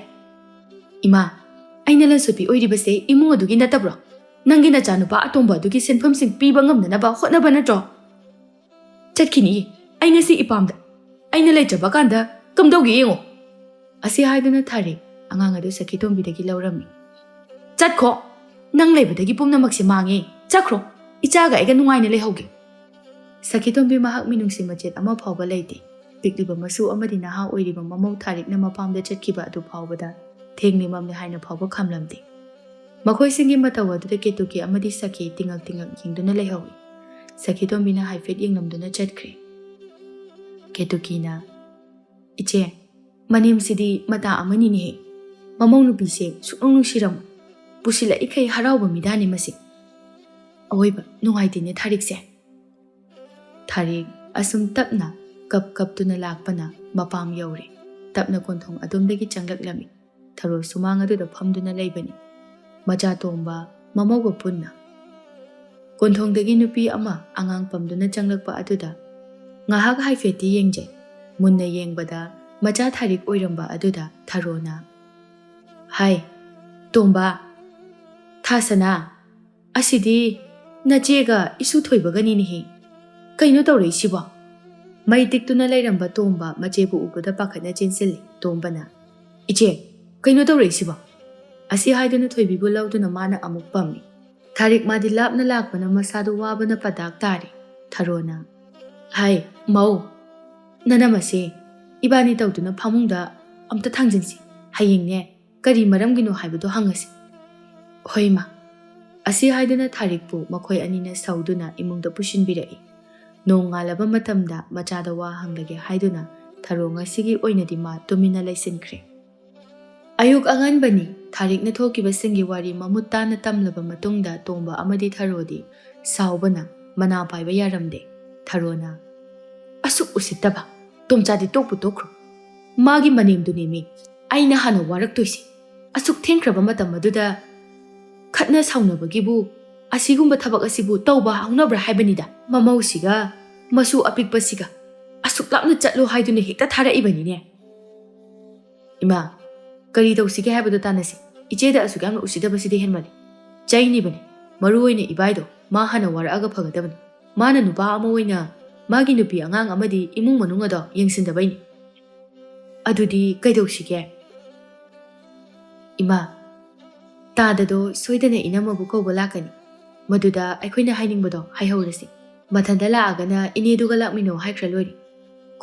"ꯏꯃꯥ, ꯑꯩꯅ ꯂꯟꯁꯣꯠꯄꯤ ꯑꯣꯏꯔꯤꯕꯁꯦ ꯏꯃꯨꯡ ꯑꯗꯨꯒꯤ ꯅꯠꯇꯕ꯭ꯔꯣ? ꯅꯪꯒꯤ ꯅꯆꯥꯅꯨꯄꯥ ꯑꯇꯣꯝꯕ ꯑꯗꯨꯒꯤ ꯁꯦꯟꯐꯝꯁꯤꯡ ꯄꯤꯕ ꯉꯝꯅꯅꯕ ꯍꯣꯠꯅꯕ ꯅꯠꯇ꯭ꯔꯣ?" "ꯆꯠꯈꯤꯅꯤ꯫ ꯑꯩ ꯉꯁꯤ ꯏꯄꯥꯝꯗ꯫ ꯑꯩꯅ ꯂꯩꯇ꯭ꯔꯕ ꯀꯥꯟꯗ ꯀꯝꯗꯧꯒꯦ ꯌꯦꯡꯉꯣ꯫" ꯑꯁꯤ ꯍꯥꯏꯗꯨꯅ ꯊꯥꯔꯤꯛ ꯑꯉꯥꯡ ꯑꯗꯨ ꯁꯈꯤꯇꯣꯝꯕꯤꯗꯒꯤ ꯂꯧꯔꯝꯃꯤ꯫ "ꯆꯠꯈꯣ꯫ ꯅꯪ ꯂꯩꯕꯗꯒꯤ ꯄꯨꯝꯅꯃꯛꯁꯦ ꯃꯥꯡꯉꯦ꯫ ꯆꯠꯈ꯭ꯔꯣ꯫ ꯏꯆꯥꯒ ꯑꯩꯒ ꯅꯨꯡꯉꯥꯏꯅ ꯂꯩꯍꯧꯒꯦ꯫" ꯁꯈꯤꯇꯣꯝꯕꯤ ꯃꯍꯥꯛ ꯃꯤꯅꯨꯡꯁꯤ ꯃꯆꯦꯠ ꯑꯃ ꯐꯥꯎꯕ ꯂꯩꯇꯦ꯫ ꯄꯤꯛꯂꯤꯕ ꯃꯁꯨ ꯑꯃꯗꯤ ꯅꯍꯥ ꯑꯣꯏꯔꯤꯕ ꯃꯃꯧ ꯊꯥꯔꯤꯛꯅ ꯃꯄꯥꯝꯗ ꯆꯠꯈꯤꯕ ꯑꯗꯨ ꯐꯥꯎꯕꯗ ꯊꯦꯡꯂꯦ ꯃꯝꯂꯦ ꯍꯥꯏꯅ ꯐꯥꯎꯕ ꯈꯝꯂꯝꯗꯦ꯫ ꯃꯈꯣꯏꯁꯤꯡꯒꯤ ꯃꯇꯧ ꯑꯗꯨꯗ ꯀꯦꯇꯨꯀꯤ ꯑꯃꯗꯤ ꯁꯈꯤ ꯇꯤꯉꯛ ꯇꯤꯉꯛ ꯌꯦꯡꯗꯨꯅ ꯂꯩꯍꯧꯏ꯫ ꯁꯈꯤꯇꯣꯝꯕꯤꯅ ꯍꯥꯏꯐꯦꯠ ꯌꯦꯡꯂꯝꯗꯨꯅ ꯆꯠꯈ꯭ꯔꯦ꯫ ꯀꯦꯇꯨꯀꯤꯅ, "ꯏꯆꯦ, ꯃꯅꯦꯝꯁꯤꯗꯤ ꯃꯇꯥ ꯑꯃꯅꯤꯅꯦꯍꯦ꯫ ꯃꯃꯧ ꯅꯨꯄꯤꯁꯦ ꯁꯨꯛꯅꯨꯡ ꯅꯨꯡꯁꯤꯔꯝꯃꯣꯏ꯫ ꯄꯨꯁꯤꯜꯂꯛꯏꯈꯩ ꯍꯔꯥꯎꯕ ꯃꯤꯗꯥꯅꯤ ꯃꯁꯤ꯫ ꯑꯋꯣꯏꯕ ꯅꯨꯡꯉꯥꯏꯇꯦꯅꯦ ꯊꯥꯔꯤꯛꯁꯦ꯫" ꯊꯥꯔꯤꯛ ꯑꯁꯨꯝ ꯇꯞꯅ ꯀꯞ ꯀꯞꯇꯨꯅ ꯂꯥꯛꯄꯅ ꯃꯄꯥꯝ ꯌꯧꯔꯦ꯫ ꯇꯞꯅ ꯀꯣꯟꯊꯣꯡ ꯑꯗꯣꯝꯗꯒꯤ ꯆꯪꯂꯛꯂꯝꯃꯤ꯫ ꯊꯔꯣ ꯁꯨꯃꯥꯡ ꯑꯗꯨꯗ ꯐꯝꯗꯨꯅ ꯂꯩꯕꯅꯤ꯫ ꯃꯆꯥ ꯇꯣꯝꯕ ꯃꯃꯧꯒ ꯄꯨꯟꯅ꯫ ꯀꯣꯟꯊꯣꯡꯗꯒꯤ ꯅꯨꯄꯤ ꯑꯃ ꯑꯉꯥꯡ ꯄꯝꯗꯨꯅ ꯆꯪꯂꯛꯄ ꯑꯗꯨꯗ ꯉꯥꯏꯍꯥꯛ ꯍꯥꯏꯐꯦꯠꯇꯤ ꯌꯦꯡꯖꯩ꯫ ꯃꯨꯟꯅ ꯌꯦꯡꯕꯗ ꯃꯆꯥ ꯊꯥꯔꯤꯛ ꯑꯣꯏꯔꯝꯕ ꯑꯗꯨꯗ ꯊꯔꯣꯅ, "ꯍꯥꯏ, ꯇꯣꯝꯕ, ꯊꯥꯁꯅꯥ, ꯑꯁꯤꯗꯤ ꯅꯆꯦꯒ ꯏꯁꯨ ꯊꯣꯏꯕꯒꯅꯤꯅꯦꯍꯦ꯫ ꯀꯩꯅꯣ ꯇꯧꯔꯛꯏꯁꯤꯕꯣ?" ꯃꯩ ꯇꯤꯛꯇꯨꯅ ꯂꯩꯔꯝꯕ ꯇꯣꯝꯕ ꯃꯆꯦꯕꯨ ꯎꯕꯗ ꯄꯥꯈꯠꯅ ꯆꯦꯟꯁꯤꯜꯂꯤ꯫ ꯇꯣꯝꯕꯅ, "ꯏꯆꯦ, ꯀꯩꯅꯣ ꯇꯧꯔꯛꯏꯁꯤꯕꯣ?" ꯑꯁꯤ ꯍꯥꯏꯗꯨꯅ ꯊꯣꯏꯕꯤꯕꯨ ꯂꯧꯗꯨꯅ ꯃꯥꯅ ꯑꯃꯨꯛ ꯄꯝꯃꯤ꯫ ꯊꯥꯔꯤꯛ ꯃꯥꯗꯤ ꯂꯥꯞꯅ ꯂꯥꯛꯄꯅ ꯃꯁꯥꯗꯨ ꯋꯥꯕꯅ ꯄꯗꯥꯛ ꯇꯥꯔꯦ꯫ ꯊꯔꯣꯅ, "ꯍꯥꯏ, ꯃꯧ, ꯅꯅꯝꯃꯁꯦ ꯏꯕꯥꯅꯤ ꯇꯧꯗꯨꯅ ꯐꯃꯨꯡꯗ ꯑꯝꯇ ꯊꯥꯡꯖꯤꯟꯁꯤ꯫ ꯍꯌꯦꯡꯅꯦ ꯀꯔꯤ ꯃꯔꯝꯒꯤꯅꯣ ꯍꯥꯏꯕꯗꯣ ꯍꯪꯉꯁꯤ꯫" "ꯍꯣꯏ ꯃꯥ꯫" ꯑꯁꯤ ꯍꯥꯏꯗꯨꯅ ꯊꯥꯔꯤꯛꯄꯨ ꯃꯈꯣꯏ ꯑꯅꯤꯅ ꯁꯧꯗꯨꯅ ꯏꯃꯨꯡꯗ ꯄꯨꯁꯤꯟꯕꯤꯔꯛꯏ꯫ ꯅꯣꯡꯉꯥꯜꯂꯕ ꯃꯇꯝꯗ ꯃꯆꯥꯗ ꯋꯥ ꯍꯪꯂꯒꯦ ꯍꯥꯏꯗꯨꯅ ꯊꯔꯣ ꯉꯁꯤꯒꯤ ꯑꯣꯏꯅꯗꯤ ꯃꯥ ꯇꯨꯃꯤꯟꯅ ꯂꯩꯁꯤꯟꯈ꯭ꯔꯦ꯫ ꯑꯌꯨꯛ ꯑꯉꯟꯕꯅꯤ꯫ ꯊꯥꯔꯤꯛꯅ ꯊꯣꯛꯈꯤꯕꯁꯤꯡꯒꯤ ꯋꯥꯔꯤ ꯃꯃꯨꯠ ꯇꯥꯅ ꯇꯝꯂꯕ ꯃꯇꯨꯡꯗ ꯇꯣꯝꯕ ꯑꯃꯗꯤ ꯊꯔꯣꯗꯤ ꯁꯥꯎꯕꯅ ꯃꯅꯥ ꯄꯥꯏꯕ ꯌꯥꯔꯝꯗꯦ꯫ ꯊꯔꯣꯅ, "ꯑꯁꯨꯛ ꯎꯁꯤꯠꯇꯕ! ꯇꯣꯝꯆꯥꯗꯤ ꯇꯣꯛꯄꯨ ꯇꯣꯛꯈ꯭ꯔꯣ꯫ ꯃꯥꯒꯤ ꯃꯅꯦꯝꯗꯨꯅꯦꯃꯤ ꯑꯩꯅ ꯍꯥꯟꯅ ꯋꯥꯔꯛꯇꯣꯏꯁꯤ꯫ ꯑꯁꯨꯛ ꯊꯦꯡꯈ꯭ꯔꯕ ꯃꯇꯝ ꯑꯗꯨꯗ ꯈꯠꯅ ꯁꯥꯎꯅꯕꯒꯤꯕꯨ ꯑꯁꯤꯒꯨꯝꯕ ꯊꯕꯛ ꯑꯁꯤꯕꯨ ꯇꯧꯕ ꯍꯧꯅꯕ꯭ꯔꯥ ꯍꯥꯏꯕꯅꯤꯗ꯫ ꯃꯃꯧꯁꯤꯒ ꯃꯁꯨ ꯑꯄꯤꯛꯄꯁꯤꯒ ꯑꯁꯨꯛ ꯂꯥꯞꯅ ꯆꯠꯂꯨ ꯍꯥꯏꯗꯨꯅ ꯍꯦꯛꯇ ꯊꯥꯔꯛꯏꯕꯅꯤꯅꯦ꯫" "ꯏꯃꯥ, ꯀꯔꯤ ꯇꯧꯁꯤꯒꯦ ꯍꯥꯏꯕꯗꯣ ꯇꯥꯟꯅꯁꯤ꯫ ꯏꯆꯦꯗ ꯑꯁꯨꯛ ꯌꯥꯝꯅ ꯎꯁꯤꯠꯇꯕꯁꯤꯗꯤ ꯍꯦꯟꯃꯜꯂꯤ꯫ ꯆꯩꯅꯤꯕꯅꯤ꯫ ꯃꯔꯨ ꯑꯣꯏꯅ ꯏꯕꯥꯏꯗꯣ ꯃꯥ ꯍꯥꯟꯅ ꯋꯥꯔꯛꯑꯒ ꯐꯒꯗꯕꯅꯤ꯫ ꯃꯥꯅ ꯅꯨꯄꯥ ꯑꯃ ꯑꯣꯏꯅ ꯃꯥꯒꯤ ꯅꯨꯄꯤ ꯑꯉꯥꯡ ꯑꯃꯗꯤ ꯏꯃꯨꯡ ꯃꯅꯨꯡ ꯑꯗꯣ ꯌꯦꯡꯁꯤꯟꯗꯕꯩꯅꯤ꯫" "ꯑꯗꯨꯗꯤ ꯀꯩꯗꯧꯁꯤꯒꯦ?" "ꯏꯃꯥ, ꯇꯥꯗꯗꯣ ꯁꯣꯏꯗꯅ ꯏꯅꯝꯃꯕꯨ ꯀꯧꯕ ꯂꯥꯛꯀꯅꯤ꯫ ꯃꯗꯨꯗ ꯑꯩꯈꯣꯏꯅ ꯍꯥꯏꯅꯤꯡꯕꯗꯣ ꯍꯥꯏꯍꯧꯔꯁꯤ꯫ ꯃꯊꯟꯇ ꯂꯥꯛꯑꯒꯅ ꯏꯅꯦꯗꯨꯒ ꯂꯥꯛꯃꯤꯟꯅꯧ ꯍꯥꯏꯈ꯭ꯔ ꯂꯣꯏꯔꯦ꯫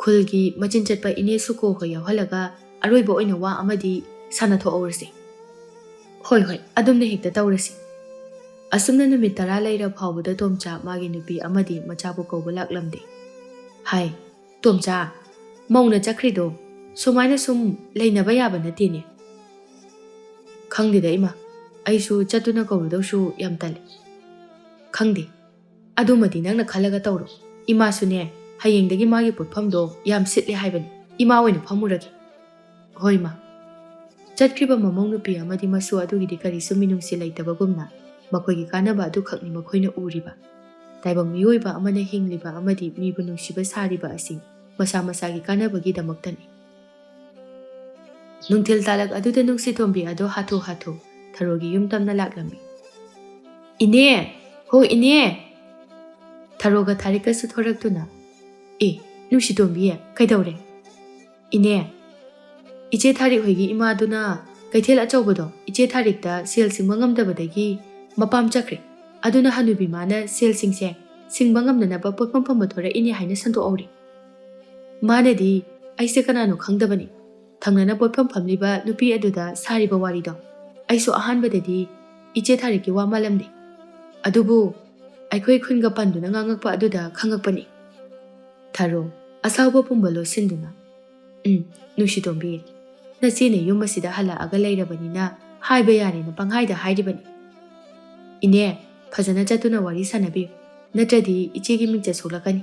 ꯈꯨꯜꯒꯤ ꯃꯆꯤꯟ ꯆꯠꯄ ꯏꯅꯦ ꯁꯨꯀꯣ ꯍꯣꯏ ꯌꯥꯎꯍꯜꯂꯒ ꯑꯔꯣꯏꯕ ꯑꯣꯏꯅ ꯋꯥ ꯑꯃꯗꯤ ꯁꯥꯟꯅꯊꯣꯛꯍꯧꯔꯁꯤ꯫" "ꯍꯣꯏ, ꯍꯣꯏ, ꯑꯗꯨꯝꯅ ꯍꯦꯛꯇ ꯇꯧꯔꯁꯤ꯫" ꯑꯁꯨꯝꯅ ꯅꯨꯃꯤꯠ ꯇꯔꯥ ꯂꯩꯔ ꯐꯥꯎꯕꯗ ꯇꯣꯝꯆꯥ ꯃꯥꯒꯤ ꯅꯨꯄꯤ ꯑꯃꯗꯤ ꯃꯆꯥꯕꯨ ꯀꯧꯕ ꯂꯥꯛꯂꯝꯗꯦ꯫ "ꯍꯥꯏ, ꯇꯣꯝꯆꯥ, ꯃꯧꯅ ꯆꯠꯈ꯭ꯔꯤꯗꯣ ꯁꯨꯃꯥꯏꯅ ꯁꯨꯝ ꯂꯩꯅꯕ ꯌꯥꯕ ꯅꯠꯇꯦꯅꯦ꯫" "ꯈꯪꯗꯦꯗ ꯏꯃꯥ, ꯑꯩꯁꯨ ꯆꯠꯇꯨꯅ ꯀꯧꯔꯨꯗꯧꯁꯨ ꯌꯥꯝ ꯇꯜꯂꯤ꯫" "ꯈꯪꯗꯦ, ꯑꯗꯨꯃꯗꯤ ꯅꯪꯅ ꯈꯜꯂꯒ ꯇꯧꯔꯣ꯫ ꯏꯃꯥꯁꯨꯅꯦ, ꯍꯌꯦꯡꯗꯒꯤ ꯃꯥꯒꯤ ꯄꯣꯠꯐꯝꯗꯣ ꯌꯥꯝ ꯁꯤꯠꯂꯦ ꯍꯥꯏꯕꯅꯤ꯫ ꯏꯃꯥ ꯑꯣꯏꯅ ꯐꯝꯃꯨꯔꯒꯦ꯫" "ꯍꯣꯏ ꯃꯥ꯫" ꯆꯠꯈ꯭ꯔꯤꯕ ꯃꯃꯧ ꯅꯨꯄꯤ ꯑꯃꯗꯤ ꯃꯁꯨ ꯑꯗꯨꯒꯤꯗꯤ ꯀꯔꯤꯁꯨ ꯃꯤꯅꯨꯡꯁꯤ ꯂꯩꯇꯕꯒꯨꯝꯅ ꯃꯈꯣꯏꯒꯤ ꯀꯥꯟꯅꯕ ꯑꯗꯨꯈꯛꯅꯤ ꯃꯈꯣꯏꯅ ꯎꯔꯤꯕ꯫ ꯇꯥꯏꯕꯪ ꯃꯤꯑꯣꯏꯕ ꯑꯃꯅ ꯍꯤꯡꯂꯤꯕ ꯑꯃꯗꯤ ꯃꯤꯕꯨ ꯅꯨꯡꯁꯤꯕ ꯁꯥꯔꯤꯕ ꯑꯁꯤ ꯃꯁꯥ ꯃꯁꯥꯒꯤ ꯀꯥꯟꯅꯕꯒꯤꯗꯃꯛꯇꯅꯤ꯫ ꯅꯨꯡꯊꯤꯜ ꯇꯥꯂꯛ ꯑꯗꯨꯗ ꯅꯨꯡꯁꯤꯇꯣꯝꯕꯤ ꯑꯗꯣ ꯍꯥꯊꯨ ꯍꯥꯊꯨ ꯊꯔꯣꯒꯤ ꯌꯨꯝ ꯇꯝꯅ ꯂꯥꯛꯂꯝꯃꯤ꯫ "ꯏꯅꯦ! ꯍꯣ ꯏꯅꯦ!" ꯊꯔꯣꯒ ꯊꯥꯔꯤꯛꯀꯁꯨ ꯊꯣꯔꯛꯇꯨꯅ, "ꯑꯦ, ꯅꯨꯡꯁꯤꯇꯣꯝꯕꯤ, ꯀꯩꯗꯧꯔꯦ?" "ꯏꯅꯦ, ꯏꯆꯦ ꯊꯥꯔꯤꯛ ꯍꯣꯏꯒꯤ ꯏꯃꯥꯗꯨꯅ ꯀꯩꯊꯦꯜ ꯑꯆꯧꯕꯗꯣ ꯏꯆꯦ ꯊꯥꯔꯤꯛꯇ ꯁꯦꯜ ꯁꯤꯡꯕ ꯉꯝꯗꯕꯗꯒꯤ ꯃꯄꯥꯝ ꯆꯠꯈ꯭ꯔꯦ꯫ ꯑꯗꯨꯅ ꯍꯅꯨꯕꯤ ꯃꯥꯅ ꯁꯦꯜꯁꯤꯡꯁꯦ ꯁꯤꯡꯕ ꯉꯝꯅꯅꯕ ꯄꯣꯠꯐꯝ ꯐꯝꯕ ꯊꯣꯔꯛꯏꯅꯦ ꯍꯥꯏꯅ ꯁꯟꯗꯣꯛꯍꯧꯔꯤ꯫ ꯃꯥꯅꯗꯤ ꯑꯩꯁꯦ ꯀꯅꯥꯅꯣ ꯈꯪꯗꯕꯅꯤ꯫ ꯊꯪꯅꯅ ꯄꯣꯠꯐꯝ ꯐꯝꯂꯤꯕ ꯅꯨꯄꯤ ꯑꯗꯨꯗ ꯁꯥꯔꯤꯕ ꯋꯥꯔꯤꯗꯣ ꯑꯩꯁꯨ ꯑꯍꯥꯟꯕꯗꯗꯤ ꯏꯆꯦ ꯊꯥꯔꯤꯛꯀꯤ ꯋꯥ ꯃꯥꯜꯂꯝꯗꯦ꯫ ꯑꯗꯨꯕꯨ ꯑꯩꯈꯣꯏ ꯈꯨꯟꯒ ꯄꯟꯗꯨꯅ ꯉꯥꯡꯉꯛꯄ ꯑꯗꯨꯗ ꯈꯪꯉꯛꯄꯅꯤ꯫ ꯊꯔꯣ, ꯑꯁꯥꯎꯕ ꯄꯨꯝꯕ ꯂꯣꯠꯁꯤꯟꯗꯨꯅ, "ꯎꯝ, ꯅꯨꯡꯁꯤꯇꯣꯝꯕꯤ, ꯅꯆꯦꯅ ꯌꯨꯝ ꯑꯁꯤꯗ ꯍꯜꯂꯛꯑꯒ ꯂꯩꯔꯕꯅꯤꯅ ꯍꯥꯏꯕ ꯌꯥꯔꯦꯅ ꯄꯪꯍꯥꯏꯗ ꯍꯥꯏꯔꯤꯕꯅꯤ꯫ ꯏꯅꯦ, ꯐꯖꯅ ꯆꯠꯇꯨꯅ ꯋꯥꯔꯤ ꯁꯥꯟꯅꯕꯤꯌꯨ, ꯅꯠꯇ꯭ꯔꯗꯤ ꯏꯆꯦꯒꯤ ꯃꯤꯡꯆꯠ ꯁꯣꯛꯂꯛꯀꯅꯤ꯫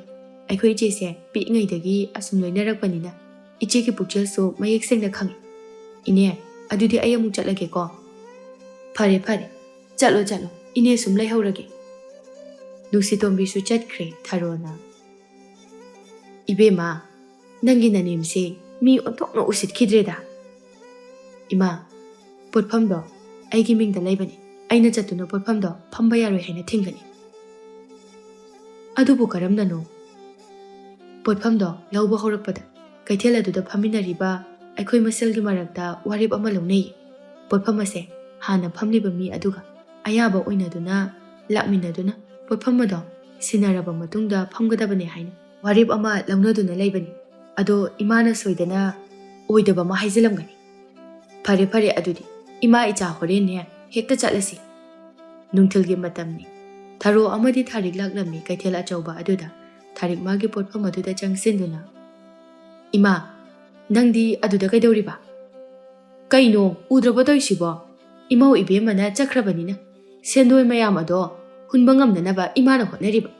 ꯑꯩꯈꯣꯏ ꯏꯆꯦꯁꯦ ꯄꯤꯛꯏꯉꯩꯗꯒꯤ ꯑꯁꯨꯝ ꯂꯣꯏꯅꯔꯛꯄꯅꯤꯅ ꯏꯆꯦꯒꯤ ꯄꯨꯛꯆꯦꯜꯁꯨ ꯃꯌꯦꯛ ꯁꯦꯡꯅ ꯈꯪꯉꯤ꯫ ꯏꯅꯦ, ꯑꯗꯨꯗꯤ ꯑꯩ ꯑꯃꯨꯛ ꯆꯠꯂꯒꯦꯀꯣ꯫" "ꯐꯔꯦ, ꯐꯔꯦ, ꯆꯠꯂꯣ, ꯆꯠꯂꯣ, ꯏꯅꯦ ꯁꯨꯝ ꯂꯩꯍꯧꯔꯒꯦ꯫" ꯅꯨꯡꯁꯤꯇꯣꯝꯕꯤꯁꯨ ꯆꯠꯈ꯭ꯔꯦ꯫ ꯊꯔꯣꯅ, "ꯏꯕꯦꯝꯃ, ꯅꯪꯒꯤ ꯅꯅꯦꯝꯁꯦ ꯃꯤ ꯑꯣꯟꯊꯣꯛꯅ ꯎꯁꯤꯠꯈꯤꯗ꯭ꯔꯦꯗ꯫" "ꯏꯃꯥ, ꯄꯣꯠꯐꯝꯗꯣ ꯑꯩꯒꯤ ꯃꯤꯡꯗ ꯂꯩꯕꯅꯤ꯫ ꯑꯩꯅ ꯆꯠꯇꯨꯅ ꯄꯣꯠꯐꯝꯗꯣ ꯐꯝꯕ ꯌꯥꯔꯣꯏ ꯍꯥꯏꯅ ꯊꯤꯡꯒꯅꯤ꯫" "ꯑꯗꯨꯕꯨ ꯀꯔꯝꯅꯅꯣ?" "ꯄꯣꯠꯐꯝꯗꯣ ꯂꯧꯕ ꯍꯧꯔꯛꯄꯗ ꯀꯩꯊꯦꯜ ꯑꯗꯨꯗ ꯐꯝꯃꯤꯟꯅꯔꯤꯕ ꯑꯩꯈꯣꯏ ꯃꯁꯦꯜꯒꯤ ꯃꯔꯛꯇ ꯋꯥꯔꯦꯞ ꯑꯃ ꯂꯧꯅꯩ꯫ ꯄꯣꯠꯐꯝ ꯑꯁꯦ ꯍꯥꯟꯅ ꯐꯝꯂꯤꯕ ꯃꯤ ꯑꯗꯨꯒ ꯑꯌꯥꯕ ꯑꯣꯏꯅꯗꯨꯅ ꯂꯥꯛꯃꯤꯟꯅꯗꯨꯅ ꯄꯣꯠꯐꯝ ꯑꯗꯣ ꯁꯤꯟꯅꯔꯕ ꯃꯇꯨꯡꯗ ꯐꯝꯒꯗꯕꯅꯤ ꯍꯥꯏꯅ ꯋꯥꯔꯦꯞ ꯑꯃ ꯂꯧꯅꯗꯨꯅ ꯂꯩꯕꯅꯤ꯫ ꯑꯗꯣ ꯏꯃꯥꯅ ꯁꯣꯏꯗꯅ ꯑꯣꯏꯗꯕ ꯑꯃ ꯍꯥꯏꯖꯤꯜꯂꯝꯒꯅꯤ꯫" "ꯐꯔꯦ, ꯐꯔꯦ, ꯑꯗꯨꯗꯤ ꯏꯃꯥ ꯏꯆꯥ ꯍꯣꯔꯦꯟꯅꯦ ꯍꯦꯛꯇ ꯆꯠꯂꯁꯤ꯫" ꯅꯨꯡꯊꯤꯜꯒꯤ ꯃꯇꯝꯅꯤ꯫ ꯊꯔꯣ ꯑꯃꯗꯤ ꯊꯥꯔꯤꯛ ꯂꯥꯛꯂꯝꯃꯤ ꯀꯩꯊꯦꯜ ꯑꯆꯧꯕ ꯑꯗꯨꯗ꯫ ꯊꯥꯔꯤꯛ ꯃꯥꯒꯤ ꯄꯣꯠꯐꯝ ꯑꯗꯨꯗ ꯆꯪꯁꯤꯟꯗꯨꯅ, "ꯏꯃꯥ, ꯅꯪꯗꯤ ꯑꯗꯨꯗ ꯀꯩꯗꯧꯔꯤꯕ?" "ꯀꯩꯅꯣ, ꯎꯗ꯭ꯔꯕꯣ ꯇꯧꯔꯤꯁꯤꯕꯣ? ꯏꯃꯧ ꯏꯕꯦꯝꯃꯅ ꯆꯠꯈ꯭ꯔꯕꯅꯤꯅ ꯁꯦꯟꯗꯣꯏ ꯃꯌꯥꯝ ꯑꯗꯣ ꯍꯨꯟꯕ ꯉꯝꯅꯅꯕ ꯏꯃꯥꯅ ꯍꯣꯠꯅꯔꯤꯕ꯫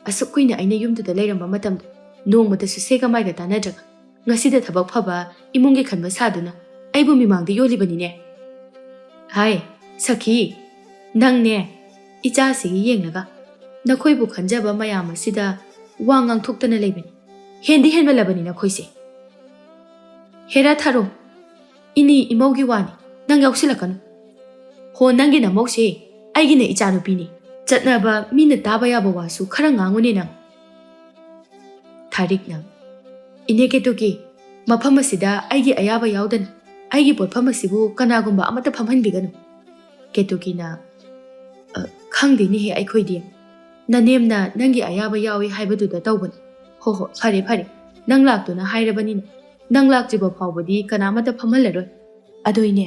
ꯑꯁꯨꯛ ꯀꯨꯏꯅ ꯑꯩꯅ ꯌꯨꯝꯗꯨꯗ ꯂꯩꯔꯝꯕ ꯃꯇꯝꯗ ꯅꯣꯡꯃꯇꯁꯨ ꯁꯦꯒ ꯃꯥꯏꯒ ꯇꯥꯟꯅꯗ꯭ꯔꯒ, ꯉꯁꯤꯗ ꯊꯕꯛ ꯐꯕ ꯏꯃꯨꯡꯒꯤ ꯈꯟꯕ ꯁꯥꯗꯨꯅ ꯑꯩꯕꯨ ꯃꯤꯃꯥꯡꯗ ꯌꯣꯜꯂꯤꯕꯅꯤꯅꯦ꯫ ꯍꯥꯏ, ꯁꯈꯤ, ꯅꯪꯅꯦ, ꯏꯆꯥꯁꯤꯒꯤ ꯌꯦꯡꯂꯒ ꯅꯈꯣꯏꯕꯨ ꯈꯟꯖꯕ ꯃꯌꯥꯝ ꯑꯁꯤꯗ ꯋꯥ ꯉꯥꯡꯊꯣꯛꯇꯅ ꯂꯩꯕꯅꯤ꯫ ꯍꯦꯟꯗꯤ ꯍꯦꯟꯃꯜꯂꯕꯅꯤ ꯅꯈꯣꯏꯁꯦ꯫" "ꯍꯦꯔꯥ ꯊꯔꯣ, ꯏꯅꯤ ꯏꯃꯧꯒꯤ ꯋꯥꯅꯤ, ꯅꯪ ꯌꯥꯎꯁꯤꯜꯂꯛꯀꯅꯨ꯫ ꯍꯣ, ꯅꯪꯒꯤ ꯅꯃꯧꯁꯦ ꯑꯩꯒꯤꯅ ꯏꯆꯥꯅꯨꯄꯤꯅꯤ꯫ ꯆꯠꯅꯕ ꯃꯤꯅ ꯇꯥꯕ ꯌꯥꯕ ꯋꯥꯁꯨ ꯈꯔ ꯉꯥꯡꯉꯨꯅꯦ ꯅꯪ꯫" ꯊꯥꯔꯤꯛꯅ, "ꯏꯅꯦ ꯀꯦꯇꯨꯀꯤ, ꯃꯐꯝ ꯑꯁꯤꯗ ꯑꯩꯒꯤ ꯑꯌꯥꯕ ꯌꯥꯎꯗꯅ ꯑꯩꯒꯤ ꯄꯣꯠꯐꯝ ꯑꯁꯤꯕꯨ ꯀꯅꯥꯒꯨꯝꯕ ꯑꯃꯠꯇ ꯐꯝꯍꯟꯕꯤꯒꯅꯨ꯫ ꯀꯦꯇꯨꯀꯤꯅ, "ꯑ, ꯈꯪꯗꯦꯅꯦꯍꯦ ꯑꯩꯈꯣꯏꯗꯤ꯫ ꯅꯅꯦꯝꯅ ꯅꯪꯒꯤ ꯑꯌꯥꯕ ꯌꯥꯎꯏ ꯍꯥꯏꯕꯗꯨꯗ ꯇꯧꯕꯅꯤ꯫ ꯍꯣ ꯍꯣ, ꯐꯔꯦ ꯐꯔꯦ, ꯅꯪ ꯂꯥꯛꯇꯨꯅ ꯍꯥꯏꯔꯕꯅꯤꯅ, ꯅꯪ ꯂꯥꯛꯇ꯭ꯔꯤꯕ ꯐꯥꯎꯕꯗꯤ ꯀꯅꯥꯃꯠꯇ ꯐꯝꯍꯜꯂꯔꯣꯏ꯫ ꯑꯗꯣ ꯏꯅꯦ,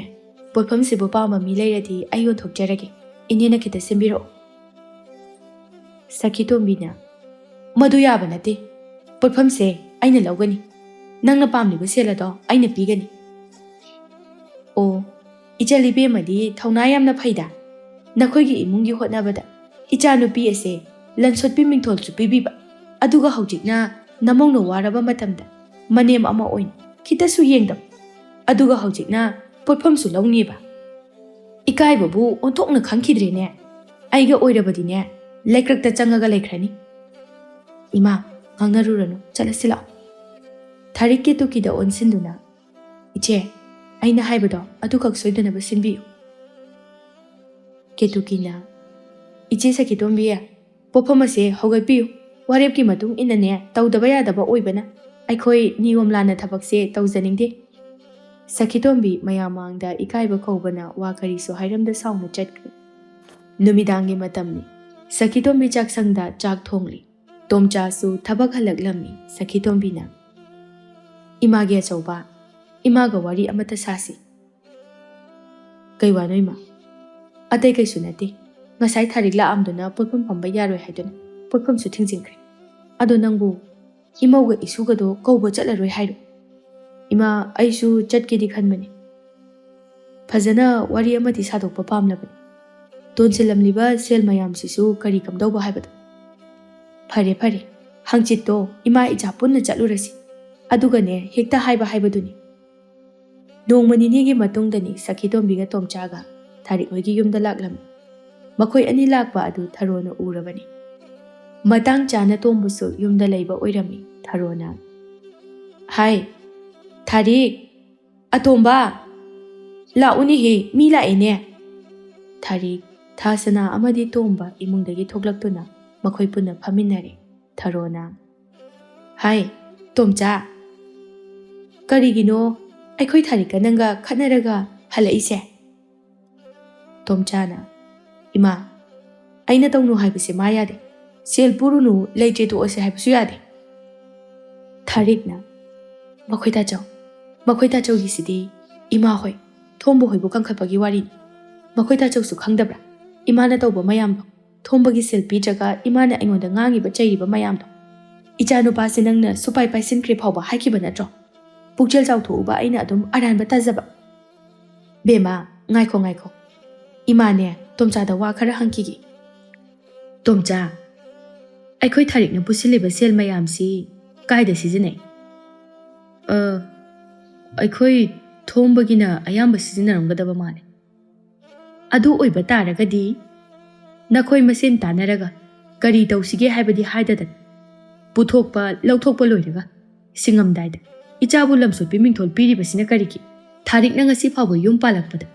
ꯄꯣꯠꯐꯝꯁꯤꯕꯨ ꯄꯥꯝꯕ ꯃꯤ ꯂꯩꯔꯗꯤ ꯑꯩ ꯌꯣꯟꯊꯣꯛꯆꯔꯒꯦ, ꯏꯅꯦꯅ ꯈꯤꯇ ꯁꯤꯟꯕꯤꯔꯛꯑꯣ꯫" ꯁꯈꯤꯇꯣꯝꯕꯤꯅ, "ꯃꯗꯨ ꯌꯥꯕ ꯅꯠꯇꯦ꯫ ꯄꯣꯠꯐꯝꯁꯦ ꯑꯩꯅ ꯂꯧꯒꯅꯤ꯫ ꯅꯪꯅ ꯄꯥꯝꯂꯤꯕ ꯁꯦꯜ ꯑꯗꯣ ꯑꯩꯅ ꯄꯤꯒꯅꯤ꯫" "ꯑꯣ, ꯏꯆꯜ ꯏꯕꯦꯝꯃꯗꯤ ꯊꯧꯅꯥ ꯌꯥꯝꯅ ꯐꯩꯗ꯫ ꯅꯈꯣꯏꯒꯤ ꯏꯃꯨꯡꯒꯤ ꯍꯣꯠꯅꯕꯗ ꯏꯆꯥꯅꯨꯄꯤ ꯑꯁꯦ ꯂꯟꯁꯣꯠꯄꯤ ꯃꯤꯡꯊꯣꯜꯁꯨ ꯄꯤꯕꯤꯕ, ꯑꯗꯨꯒ ꯍꯧꯖꯤꯛꯅ ꯅꯃꯧꯅ ꯋꯥꯔꯕ ꯃꯇꯝꯗ ꯃꯅꯦꯝ ꯑꯃ ꯑꯣꯏꯅ ꯈꯤꯇꯁꯨ ꯌꯦꯡꯗꯕ, ꯑꯗꯨꯒ ꯍꯧꯖꯤꯛꯅ ꯄꯣꯠꯐꯝꯁꯨ ꯂꯧꯅꯦꯕ꯫ ꯏꯀꯥꯏꯕꯕꯨ ꯑꯣꯟꯊꯣꯛꯅ ꯈꯪꯈꯤꯗ꯭ꯔꯦꯅꯦ꯫ ꯑꯩꯒ ꯑꯣꯏꯔꯕꯗꯤꯅꯦ, ꯂꯩꯀ꯭ꯔꯛꯇ ꯆꯪꯉꯒ ꯂꯩꯈ꯭ꯔꯅꯤ꯫" "ꯏꯃꯥ, ꯉꯥꯡꯅꯔꯨꯔꯅꯨ, ꯆꯠꯂꯁꯤ ꯂꯥꯛꯑꯣ꯫" ꯊꯥꯔꯤꯛ ꯀꯦꯇꯨꯀꯤꯗ ꯑꯣꯟꯁꯤꯟꯗꯨꯅ, "ꯏꯆꯦ, ꯑꯩꯅ ꯍꯥꯏꯕꯗꯣ ꯑꯗꯨꯈꯛ ꯁꯣꯏꯗꯅꯕ ꯁꯤꯟꯕꯤꯌꯨ꯫" ꯀꯦꯇꯨꯀꯤꯅ, "ꯏꯆꯦ ꯁꯈꯤꯇꯣꯝꯕꯤ, ꯄꯣꯠꯐꯝ ꯑꯁꯦ ꯍꯧꯒꯠꯄꯤꯌꯨ꯫ ꯋꯥꯔꯦꯞꯀꯤ ꯃꯇꯨꯡ ꯏꯟꯅꯅꯦ ꯇꯧꯗꯕ ꯌꯥꯗꯕ ꯑꯣꯏꯕꯅ ꯑꯩꯈꯣꯏ ꯅꯤꯌꯣꯝ ꯂꯥꯟꯅ ꯊꯕꯛꯁꯦ ꯇꯧꯖꯅꯤꯡꯗꯦ꯫" ꯁꯈꯤꯇꯣꯝꯕꯤ ꯃꯌꯥꯝ ꯃꯥꯡꯗ ꯏꯀꯥꯏꯕ ꯀꯧꯕꯅ ꯋꯥ ꯀꯔꯤꯁꯨ ꯍꯥꯏꯔꯝꯗ ꯁꯥꯎꯅ ꯆꯠꯈ꯭ꯔꯦ꯫ ꯅꯨꯃꯤꯗꯥꯡꯒꯤ ꯃꯇꯝꯅꯤ꯫ ꯁꯈꯤꯇꯣꯝꯕꯤ ꯆꯥꯛꯁꯪꯗ ꯆꯥꯛ ꯊꯣꯡꯂꯤ꯫ ꯇꯣꯝꯆꯥꯁꯨ ꯊꯕꯛ ꯍꯜꯂꯛꯂꯝꯃꯤ꯫ ꯁꯈꯤꯇꯣꯝꯕꯤꯅ, "ꯏꯃꯥꯒꯤ ꯑꯆꯧꯕ, ꯏꯃꯥꯒ ꯋꯥꯔꯤ ꯑꯃꯠꯇ ꯁꯥꯁꯤ꯫" "ꯀꯩ ꯋꯥꯅꯣ ꯏꯃꯥ?" "ꯑꯇꯩ ꯀꯩꯁꯨ ꯅꯠꯇꯦ꯫ ꯉꯁꯥꯏ ꯊꯥꯔꯤꯛ ꯂꯥꯛꯑꯝꯗꯨꯅ ꯄꯣꯠꯐꯝ ꯐꯝꯕ ꯌꯥꯔꯣꯏ ꯍꯥꯏꯗꯨꯅ ꯄꯣꯠꯐꯝꯁꯨ ꯊꯤꯡꯖꯤꯟꯈ꯭ꯔꯦ꯫ ꯑꯗꯣ ꯅꯪꯕꯨ ꯏꯃꯧꯒ ꯏꯁꯨꯒꯗꯣ ꯀꯧꯕ ꯆꯠꯂꯔꯣꯏ ꯍꯥꯏꯔꯣ?" "ꯏꯃꯥ, ꯑꯩꯁꯨ ꯆꯠꯀꯦꯗꯤ ꯈꯟꯕꯅꯦ꯫ ꯐꯖꯅ ꯋꯥꯔꯤ ꯑꯃꯗꯤ ꯁꯥꯗꯣꯛꯄ ꯄꯥꯝꯂꯕꯅꯤ꯫ ꯇꯣꯟꯁꯤꯜꯂꯝꯂꯤꯕ ꯁꯦꯜ ꯃꯌꯥꯝꯁꯤꯁꯨ ꯀꯔꯤ ꯀꯝꯗꯧꯕ ꯍꯥꯏꯕꯗꯣ꯫" "ꯐꯔꯦ, ꯐꯔꯦ꯫ ꯍꯪꯆꯤꯠꯇꯣ ꯏꯃꯥ ꯏꯆꯥ ꯄꯨꯟꯅ ꯆꯠꯂꯨꯔꯁꯤ꯫ ꯑꯗꯨꯒꯅꯦ, ꯍꯦꯛꯇ ꯍꯥꯏꯕ ꯍꯥꯏꯕꯗꯨꯅꯤ꯫" ꯅꯣꯡꯃ ꯅꯤꯅꯤꯒꯤ ꯃꯇꯨꯡꯗꯅꯤ ꯁꯈꯤꯇꯣꯝꯕꯤꯒ ꯇꯣꯝꯆꯥꯒ ꯊꯥꯔꯤꯛ ꯍꯣꯏꯒꯤ ꯌꯨꯝꯗ ꯂꯥꯛꯂꯝꯃꯤ꯫ ꯃꯈꯣꯏ ꯑꯅꯤ ꯂꯥꯛꯄ ꯑꯗꯨ ꯊꯔꯣꯅ ꯎꯔꯕꯅꯤ꯫ ꯃꯇꯥꯡ ꯆꯥꯅ ꯇꯣꯝꯕꯁꯨ ꯌꯨꯝꯗ ꯂꯩꯕ ꯑꯣꯏꯔꯝꯃꯤ꯫ ꯊꯔꯣꯅ, "ꯍꯥꯏ, ꯊꯥꯔꯤꯛ, ꯑꯇꯣꯝꯕ, ꯂꯥꯛꯎꯅꯦꯍꯦ, ꯃꯤ ꯂꯥꯛꯑꯦꯅꯦ꯫" ꯊꯥꯔꯤꯛ, ꯊꯥꯁꯅꯥ ꯑꯃꯗꯤ ꯇꯣꯝꯕ ꯏꯃꯨꯡꯗꯒꯤ ꯊꯣꯛꯂꯛꯇꯨꯅ ꯃꯈꯣꯏ ꯄꯨꯟꯅ ꯐꯝꯃꯤꯟꯅꯔꯦ꯫ ꯊꯔꯣꯅ, "ꯍꯥꯏ, ꯇꯣꯝꯆꯥ, ꯀꯔꯤꯒꯤꯅꯣ ꯑꯩꯈꯣꯏ ꯊꯥꯔꯤꯛꯀ ꯅꯪꯒ ꯈꯠꯅꯔꯒ ꯍꯜꯂꯛꯏꯁꯦ?" ꯇꯣꯝꯆꯥꯅ, "ꯏꯃꯥ, ꯑꯩꯅ ꯇꯧꯅꯨ ꯍꯥꯏꯕꯁꯦ ꯃꯥ ꯌꯥꯗꯦ꯫ ꯁꯦꯜ ꯄꯨꯔꯨꯅꯨ, ꯂꯩꯇ꯭ꯔꯦ ꯇꯣꯛꯑꯁꯦ ꯍꯥꯏꯕꯁꯨ ꯌꯥꯗꯦ꯫" ꯊꯥꯔꯤꯛꯅ, "ꯃꯈꯣꯏ ꯇꯥꯆꯧ, ꯃꯈꯣꯏ ꯇꯥꯆꯧꯒꯤꯁꯤꯗꯤ ꯏꯃꯥ ꯍꯣꯏ, ꯊꯣꯝꯕ ꯍꯣꯏꯕꯨ ꯀꯟꯈꯠꯄꯒꯤ ꯋꯥꯔꯤꯅꯤ꯫ ꯃꯈꯣꯏ ꯇꯥꯆꯧꯁꯨ ꯈꯪꯗꯕ꯭ꯔꯥ? ꯏꯃꯥꯅ ꯇꯧꯕ ꯃꯌꯥꯝꯗꯣ, ꯊꯣꯝꯕꯒꯤ ꯁꯦꯜ ꯄꯤꯗ꯭ꯔꯒ ꯏꯃꯥꯅ ꯑꯩꯉꯣꯟꯗ ꯉꯥꯡꯉꯤꯕ ꯆꯩꯔꯤꯕ ꯃꯌꯥꯝꯗꯣ꯫ ꯏꯆꯥꯅꯨꯄꯥꯁꯦ ꯅꯪꯅ ꯁꯨꯄꯥꯏ ꯄꯥꯏꯁꯤꯟꯈ꯭ꯔꯦ ꯐꯥꯎꯕ ꯍꯥꯏꯈꯤꯕ ꯅꯠꯇ꯭ꯔꯣ? ꯄꯨꯛꯆꯦꯜ ꯆꯥꯎꯊꯣꯛꯎꯕ ꯑꯩꯅ ꯑꯗꯨꯝ ꯑꯔꯥꯟꯕ ꯇꯥꯖꯕ꯫" "ꯕꯦꯝꯃ, ꯉꯥꯏꯈꯣ, ꯉꯥꯏꯈꯣ꯫ ꯏꯃꯥꯅꯦ, ꯇꯣꯝꯆꯥꯗ ꯋꯥ ꯈꯔ ꯍꯪꯈꯤꯒꯦ꯫ ꯇꯣꯝꯆꯥ, ꯑꯩꯈꯣꯏ ꯊꯥꯔꯤꯛꯅ ꯄꯨꯁꯤꯜꯂꯤꯕ ꯁꯦꯜ ꯃꯌꯥꯝꯁꯤ ꯀꯥꯏꯗ ꯁꯤꯖꯤꯟꯅꯩ?" "ꯑ, ꯑꯩꯈꯣꯏ ꯊꯣꯝꯕꯒꯤꯅ ꯑꯌꯥꯝꯕ ꯁꯤꯖꯤꯟꯅꯔꯝꯒꯗꯕ ꯃꯥꯜꯂꯦ꯫" "ꯑꯗꯨ ꯑꯣꯏꯕ ꯇꯥꯔꯒꯗꯤ ꯅꯈꯣꯏ ꯃꯁꯦꯟ ꯇꯥꯟꯅꯔꯒ ꯀꯔꯤ ꯇꯧꯁꯤꯒꯦ ꯍꯥꯏꯕꯗꯤ ꯍꯥꯏꯗꯗꯅ, ꯄꯨꯊꯣꯛꯄ ꯂꯧꯊꯣꯛꯄ ꯂꯣꯏꯔꯒ ꯁꯤꯡꯉꯝꯗꯥꯏꯗ ꯏꯆꯥꯕꯨ ꯂꯝꯁꯣꯠꯄꯤ ꯃꯤꯡꯊꯣꯜ ꯄꯤꯔꯤꯕꯁꯤꯅ ꯀꯔꯤꯒꯤ? ꯊꯥꯔꯤꯛꯅ ꯉꯁꯤ ꯐꯥꯎꯕ ꯌꯨꯝ ꯄꯥꯜꯂꯛꯄꯗ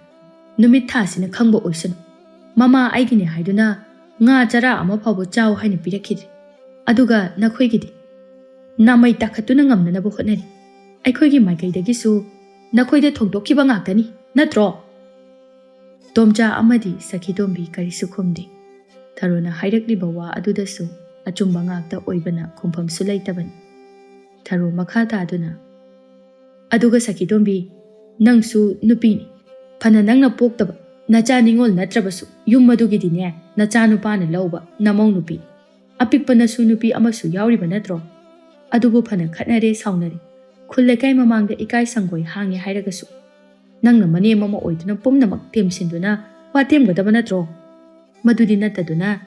ꯅꯨꯃꯤꯠ ꯊꯥꯁꯤꯅ ꯈꯪꯕ ꯑꯣꯏꯁꯅꯨ꯫ ꯃꯃꯥ ꯑꯩꯒꯤꯅꯦ ꯍꯥꯏꯗꯨꯅ ꯉꯥ ꯆꯔꯥ ꯑꯃ ꯐꯥꯎꯕ ꯆꯥꯎ ꯍꯥꯏꯅ ꯄꯤꯔꯛꯈꯤꯗ꯭ꯔꯤ꯫ ꯑꯗꯨꯒ ꯅꯈꯣꯏꯒꯤꯗꯤ ꯅꯥꯃꯩ ꯇꯥꯈꯠꯇꯨꯅ ꯉꯝꯅꯅꯕ ꯍꯣꯠꯅꯔꯤ꯫ ꯑꯩꯈꯣꯏꯒꯤ ꯃꯥꯏꯀꯩꯗꯒꯤꯁꯨ ꯅꯈꯣꯏꯗ ꯊꯣꯡꯗꯣꯛꯈꯤꯕ ꯉꯥꯛꯇꯅꯤ, ꯅꯠꯇ꯭ꯔꯣ?" ꯇꯣꯝꯆꯥ ꯑꯃꯗꯤ ꯁꯈꯤꯇꯣꯝꯕꯤ ꯀꯔꯤꯁꯨ ꯈꯨꯝꯗꯦ꯫ ꯊꯔꯣꯅ ꯍꯥꯏꯔꯛꯂꯤꯕ ꯋꯥ ꯑꯗꯨꯗꯁꯨ ꯑꯆꯨꯝꯕ ꯉꯥꯛꯇ ꯑꯣꯏꯕꯅ ꯈꯨꯝꯐꯝꯁꯨ ꯂꯩꯇꯕꯅꯤ꯫ ꯊꯔꯣ ꯃꯈꯥ ꯇꯥꯗꯨꯅ, "ꯑꯗꯨꯒ ꯁꯈꯤꯇꯣꯝꯕꯤ, ꯅꯪꯁꯨ ꯅꯨꯄꯤꯅꯤ꯫ ꯐꯅ ꯅꯪꯅ ꯄꯣꯛꯇꯕ ꯅꯆꯥ ꯅꯤꯉꯣꯜ ꯅꯠꯇ꯭ꯔꯕꯁꯨ ꯌꯨꯝ ꯑꯗꯨꯒꯤꯗꯤꯅꯦ ꯅꯆꯥ ꯅꯨꯄꯥꯅ ꯂꯧꯕ ꯅꯃꯧ ꯅꯨꯄꯤꯅꯤ꯫ ꯑꯄꯤꯛꯄ ꯅꯁꯨ ꯅꯨꯄꯤ ꯑꯃꯁꯨ ꯌꯥꯎꯔꯤꯕ ꯅꯠꯇ꯭ꯔꯣ? ꯑꯗꯨꯕꯨ ꯐꯅ ꯈꯠꯅꯔꯦ, ꯁꯥꯎꯅꯔꯦ, ꯈꯨꯜ ꯂꯩꯀꯥꯏ ꯃꯃꯥꯡꯗ ꯏꯀꯥꯏ ꯁꯪꯒꯣꯏ ꯍꯥꯡꯉꯦ ꯍꯥꯏꯔꯒꯁꯨ ꯅꯪꯅ ꯃꯅꯦꯝ ꯑꯃ ꯑꯣꯏꯗꯨꯅ ꯄꯨꯝꯅꯃꯛ ꯇꯦꯝꯁꯤꯟꯗꯨꯅ ꯋꯥ ꯇꯦꯝꯒꯗꯕ ꯅꯠꯇ꯭ꯔꯣ? ꯃꯗꯨꯗꯤ ꯅꯠꯇꯗꯨꯅ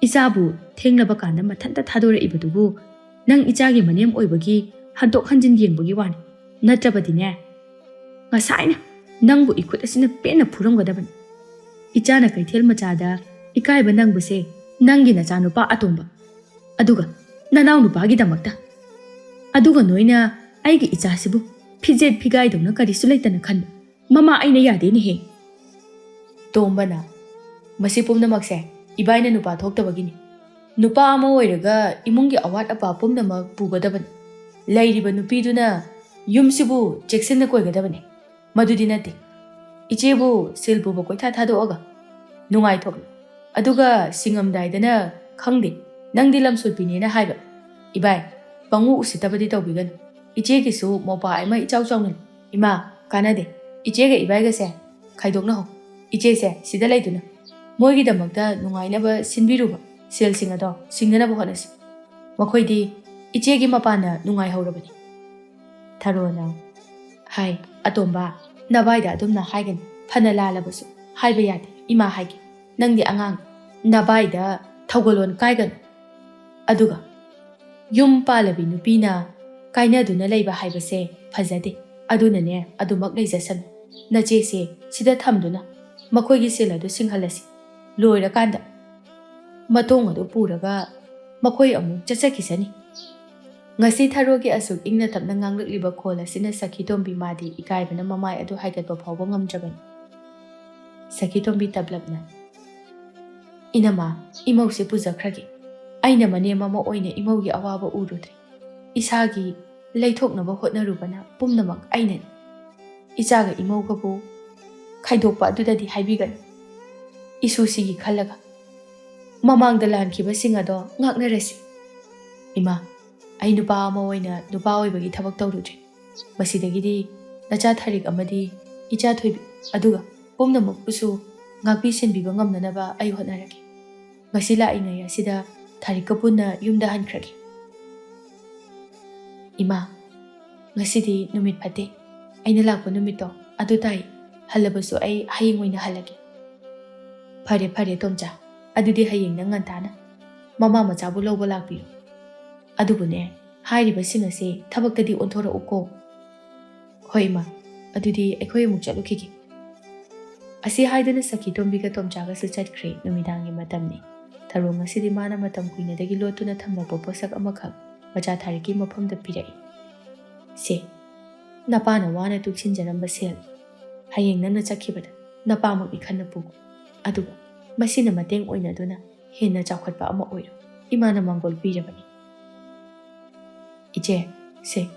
ꯏꯆꯥꯕꯨ ꯊꯦꯡꯂꯕ ꯀꯥꯟꯗ ꯃꯊꯟꯇ ꯊꯥꯗꯣꯔꯛꯏꯕꯗꯨꯕꯨ ꯅꯪ ꯏꯆꯥꯒꯤ ꯃꯅꯦꯝ ꯑꯣꯏꯕꯒꯤ ꯍꯟꯗꯣꯛ ꯍꯟꯖꯤꯟ ꯌꯦꯡꯕꯒꯤ ꯋꯥꯅꯤ꯫ ꯅꯠꯇ꯭ꯔꯕꯗꯤꯅꯦ, ꯉꯁꯥꯏꯅ ꯅꯪꯕꯨ ꯏꯈꯨꯠ ꯑꯁꯤꯅ ꯄꯦꯟꯅ ꯐꯨꯔꯝꯒꯗꯕꯅꯤ꯫ ꯏꯆꯥꯅ ꯀꯩꯊꯦꯜ ꯃꯆꯥꯗ ꯏꯀꯥꯏꯕ ꯅꯪꯕꯁꯦ ꯅꯪꯒꯤ ꯅꯆꯥꯅꯨꯄꯥ ꯑꯇꯣꯝꯕ, ꯑꯗꯨꯒ ꯅꯅꯥꯎ ꯅꯨꯄꯥꯒꯤꯗꯃꯛꯇ꯫ ꯑꯗꯨꯒ ꯅꯣꯏꯅ ꯑꯩꯒꯤ ꯏꯆꯥꯁꯤꯕꯨ ꯐꯤꯖꯦꯠ ꯐꯤꯒꯥꯏꯗꯧꯅ ꯀꯔꯤꯁꯨ ꯂꯩꯇꯅ ꯈꯟꯕ꯫ ꯃꯃꯥ ꯑꯩꯅ ꯌꯥꯗꯦꯅꯦꯍꯦ꯫" ꯇꯣꯝꯕꯅ, "ꯃꯁꯤ ꯄꯨꯝꯅꯃꯛꯁꯦ ꯏꯕꯥꯏꯅ ꯅꯨꯄꯥ ꯊꯣꯛꯇꯕꯒꯤꯅꯤ꯫ ꯅꯨꯄꯥ ꯑꯃ ꯑꯣꯏꯔꯒ ꯏꯃꯨꯡꯒꯤ ꯑꯋꯥꯠ ꯑꯄꯥ ꯄꯨꯝꯅꯃꯛ ꯄꯨꯒꯗꯕꯅꯤ꯫ ꯂꯩꯔꯤꯕ ꯅꯨꯄꯤꯗꯨꯅ ꯌꯨꯝꯁꯤꯕꯨ ꯆꯦꯛꯁꯤꯟꯅ ꯀꯣꯏꯒꯗꯕꯅꯤ꯫ ꯃꯗꯨꯗꯤ ꯅꯠꯇꯦ꯫ ꯏꯆꯦꯕꯨ ꯁꯤꯜ ꯄꯨꯕ ꯀꯣꯏꯊꯥ ꯊꯥꯗꯣꯛꯑꯒ ꯅꯨꯡꯉꯥꯏꯊꯣꯛꯂꯨ꯫ ꯑꯗꯨꯒ ꯁꯤꯡꯉꯝꯗꯥꯏꯗꯅ, "ꯈꯪꯗꯦ, ꯅꯪꯗꯤ ꯂꯝꯁꯣꯠꯄꯤꯅꯦꯅ" ꯍꯥꯏꯕ꯫ ꯏꯕꯥꯏ, ꯄꯪꯎ ꯎꯁꯤꯠꯇꯕꯗꯤ ꯇꯧꯕꯤꯒꯅꯨ꯫ ꯏꯆꯦꯒꯤꯁꯨ ꯃꯧꯄꯥ ꯑꯃ ꯏꯆꯥꯎ ꯆꯥꯎꯅ ꯂꯩ꯫ ꯏꯃꯥ, ꯀꯥꯟꯅꯗꯦ꯫ ꯏꯆꯦꯒ ꯏꯕꯥꯏꯒꯁꯦ ꯈꯥꯏꯗꯣꯛꯅꯍꯧ꯫ ꯏꯆꯦꯁꯦ ꯁꯤꯗ ꯂꯩꯗꯨꯅ ꯃꯣꯏꯒꯤꯗꯃꯛꯇ ꯅꯨꯡꯉꯥꯏꯅꯕ ꯁꯤꯟꯕꯤꯔꯨꯕ ꯁꯦꯜꯁꯤꯡ ꯑꯗꯣ ꯁꯤꯡꯅꯅꯕ ꯍꯣꯠꯅꯁꯤ꯫ ꯃꯈꯣꯏꯗꯤ ꯏꯆꯦꯒꯤ ꯃꯄꯥꯟꯅ ꯅꯨꯡꯉꯥꯏꯍꯧꯔꯕꯅꯤ꯫ ꯊꯔꯣꯅ ꯍꯥꯏ, "ꯑꯇꯣꯝꯕ, ꯅꯕꯥꯏꯗ ꯑꯗꯨꯝꯅ ꯍꯥꯏꯒꯅꯨ꯫ ꯐꯅ ꯂꯥꯜꯂꯕꯁꯨ ꯍꯥꯏꯕ ꯌꯥꯗꯦ꯫ ꯏꯃꯥ ꯍꯥꯏꯒꯦ, ꯅꯪꯗꯤ ꯑꯉꯥꯡ, ꯅꯕꯥꯏꯗ ꯊꯧꯒꯜꯂꯣꯟ ꯀꯥꯏꯒꯅꯨ꯫ ꯑꯗꯨꯒ ꯌꯨꯝ ꯄꯥꯜꯂꯕꯤ ꯅꯨꯄꯤꯅ ꯀꯥꯏꯅꯗꯨꯅ ꯂꯩꯕ ꯍꯥꯏꯕꯁꯦ ꯐꯖꯗꯦ꯫ ꯑꯗꯨꯅꯅꯦ, ꯑꯗꯨꯃꯛ ꯂꯩꯖꯁꯅꯨ꯫ ꯅꯆꯦꯁꯦ ꯁꯤꯗ ꯊꯝꯗꯨꯅ ꯃꯈꯣꯏꯒꯤ ꯁꯦꯜ ꯑꯗꯨ ꯁꯤꯡꯍꯜꯂꯁꯤ꯫ ꯂꯣꯏꯔꯀꯥꯟꯗ ꯃꯇꯣꯡ ꯑꯗꯨ ꯄꯨꯔꯒ ꯃꯈꯣꯏ ꯑꯃꯨꯛ ꯆꯠꯆꯈꯤꯁꯅꯤ"꯫ ꯉꯁꯤ ꯊꯔꯣꯒꯤ ꯑꯁꯨꯛ ꯏꯪꯅ ꯇꯞꯅ ꯉꯥꯡꯂꯛꯂꯤꯕ ꯈꯣꯜ ꯑꯁꯤꯅ ꯁꯈꯤꯇꯣꯝꯕꯤ ꯃꯥꯗꯤ ꯏꯀꯥꯏꯕꯅ ꯃꯃꯥꯏ ꯑꯗꯨ ꯍꯥꯏꯒꯠꯄ ꯐꯥꯎꯕ ꯉꯝꯗ꯭ꯔꯕꯅꯤ꯫ ꯁꯈꯤꯇꯣꯝꯕꯤ ꯇꯞꯂꯞꯅ, "ꯏꯅꯃ, ꯏꯃꯧꯁꯦ ꯄꯨꯖꯈ꯭ꯔꯒꯦ꯫ ꯑꯩꯅ ꯃꯅꯦꯝ ꯑꯃ ꯑꯣꯏꯅ ꯏꯃꯧꯒꯤ ꯑꯋꯥꯕ ꯎꯔꯨꯗ꯭ꯔꯦ꯫ ꯏꯁꯥꯒꯤ ꯂꯩꯊꯣꯛꯅꯕ ꯍꯣꯠꯅꯔꯨꯕꯅ ꯄꯨꯝꯅꯃꯛ ꯑꯩꯅꯅꯤ꯫ ꯏꯆꯥꯒ ꯏꯃꯧꯒꯕꯨ ꯈꯥꯏꯗꯣꯛꯄ ꯑꯗꯨꯗꯗꯤ ꯍꯥꯏꯕꯤꯒꯅꯨ꯫ ꯏꯁꯨꯁꯤꯒꯤ ꯈꯜꯂꯒ ꯃꯃꯥꯡꯗ ꯂꯥꯟꯈꯤꯕꯁꯤꯡ ꯑꯗꯣ ꯉꯥꯛꯅꯔꯁꯤ꯫ ꯏꯃꯥ, ꯑꯩ ꯅꯨꯄꯥ ꯑꯃ ꯑꯣꯏꯅ ꯅꯨꯄꯥ ꯑꯣꯏꯕꯒꯤ ꯊꯕꯛ ꯇꯧꯔꯨꯗ꯭ꯔꯦ꯫ ꯃꯁꯤꯗꯒꯤꯗꯤ ꯅꯆꯥ ꯊꯥꯔꯤꯛ ꯑꯃꯗꯤ ꯏꯆꯥ ꯊꯣꯏꯕꯤ, ꯑꯗꯨꯒ ꯄꯨꯝꯅꯃꯛꯄꯨꯁꯨ ꯉꯥꯛꯄꯤ ꯁꯦꯟꯕꯤꯕ ꯉꯝꯅꯅꯕ ꯑꯩ ꯍꯣꯠꯅꯔꯒꯦ꯫ ꯉꯁꯤ ꯂꯥꯛꯏꯉꯩ ꯑꯁꯤꯗ ꯊꯥꯔꯤꯛꯀ ꯄꯨꯟꯅ ꯌꯨꯝꯗ ꯍꯟꯈ꯭ꯔꯒꯦ"꯫ "ꯏꯃꯥ, ꯉꯁꯤꯗꯤ ꯅꯨꯃꯤꯠ ꯐꯠꯇꯦ꯫ ꯑꯩꯅ ꯂꯥꯛꯄ ꯅꯨꯃꯤꯠꯇꯣ ꯑꯗꯨ ꯇꯥꯏ꯫ ꯍꯜꯂꯕꯁꯨ ꯑꯩ ꯍꯌꯦꯡ ꯑꯣꯏꯅ ꯍꯜꯂꯒꯦ"꯫ "ꯐꯔꯦ, ꯐꯔꯦ, ꯇꯣꯝꯆꯥ꯫ ꯑꯗꯨꯗꯤ ꯍꯌꯦꯡ ꯅꯪ ꯉꯟꯇꯥꯅ ꯃꯃꯥ ꯃꯆꯥꯕꯨ ꯂꯧꯕ ꯂꯥꯛꯄꯤꯔꯣ꯫ ꯑꯗꯨꯕꯨꯅꯦ, ꯍꯥꯏꯔꯤꯕꯁꯤꯡ ꯑꯁꯦ ꯊꯕꯛꯇꯗꯤ ꯑꯣꯟꯊꯣꯔꯛꯎꯀꯣ"꯫ "ꯍꯣꯏ, ꯏꯃꯥ꯫ ꯑꯗꯨꯗꯤ ꯑꯩꯈꯣꯏ ꯑꯃꯨꯛ ꯆꯠꯂꯨꯈꯤꯒꯦ"꯫ ꯑꯁꯤ ꯍꯥꯏꯗꯨꯅ ꯁꯈꯤꯇꯣꯝꯕꯤꯒ ꯇꯣꯝꯆꯥꯒꯁꯨ ꯆꯠꯈ꯭ꯔꯦ꯫ ꯅꯨꯃꯤꯗꯥꯡꯒꯤ ꯃꯇꯝꯅꯤ꯫ ꯊꯔꯣ ꯉꯁꯤꯗꯤ ꯃꯥꯅ ꯃꯇꯝ ꯀꯨꯏꯅꯗꯒꯤ ꯂꯣꯠꯇꯨꯅ ꯊꯝꯂꯛꯄ ꯄꯣꯠꯁꯛ ꯑꯃꯈꯛ ꯃꯆꯥ ꯊꯥꯔꯤꯛꯀꯤ ꯃꯐꯝꯗ ꯄꯤꯔꯛꯏ꯫ "ꯁꯦ, ꯅꯄꯥꯅ ꯋꯥꯅ ꯇꯨꯡꯁꯤꯟꯖꯔꯝꯕ ꯁꯦꯜ꯫ ꯍꯌꯦꯡ ꯅꯪꯅ ꯆꯠꯈꯤꯕꯗ ꯅꯄꯥꯃꯛ ꯏꯈꯟꯅ ꯄꯨꯈꯣ꯫ ꯑꯗꯨꯒ ꯃꯁꯤꯅ ꯃꯇꯦꯡ ꯑꯣꯏꯅꯗꯨꯅ ꯍꯦꯟꯅ ꯆꯥꯎꯈꯠꯄ ꯑꯃ ꯑꯣꯏꯔꯣ꯫ ꯏꯃꯥꯅ ꯃꯥꯡꯒꯣꯜ ꯄꯤꯔꯕꯅꯤ"꯫ "ꯏꯆꯦ, ꯁꯦ,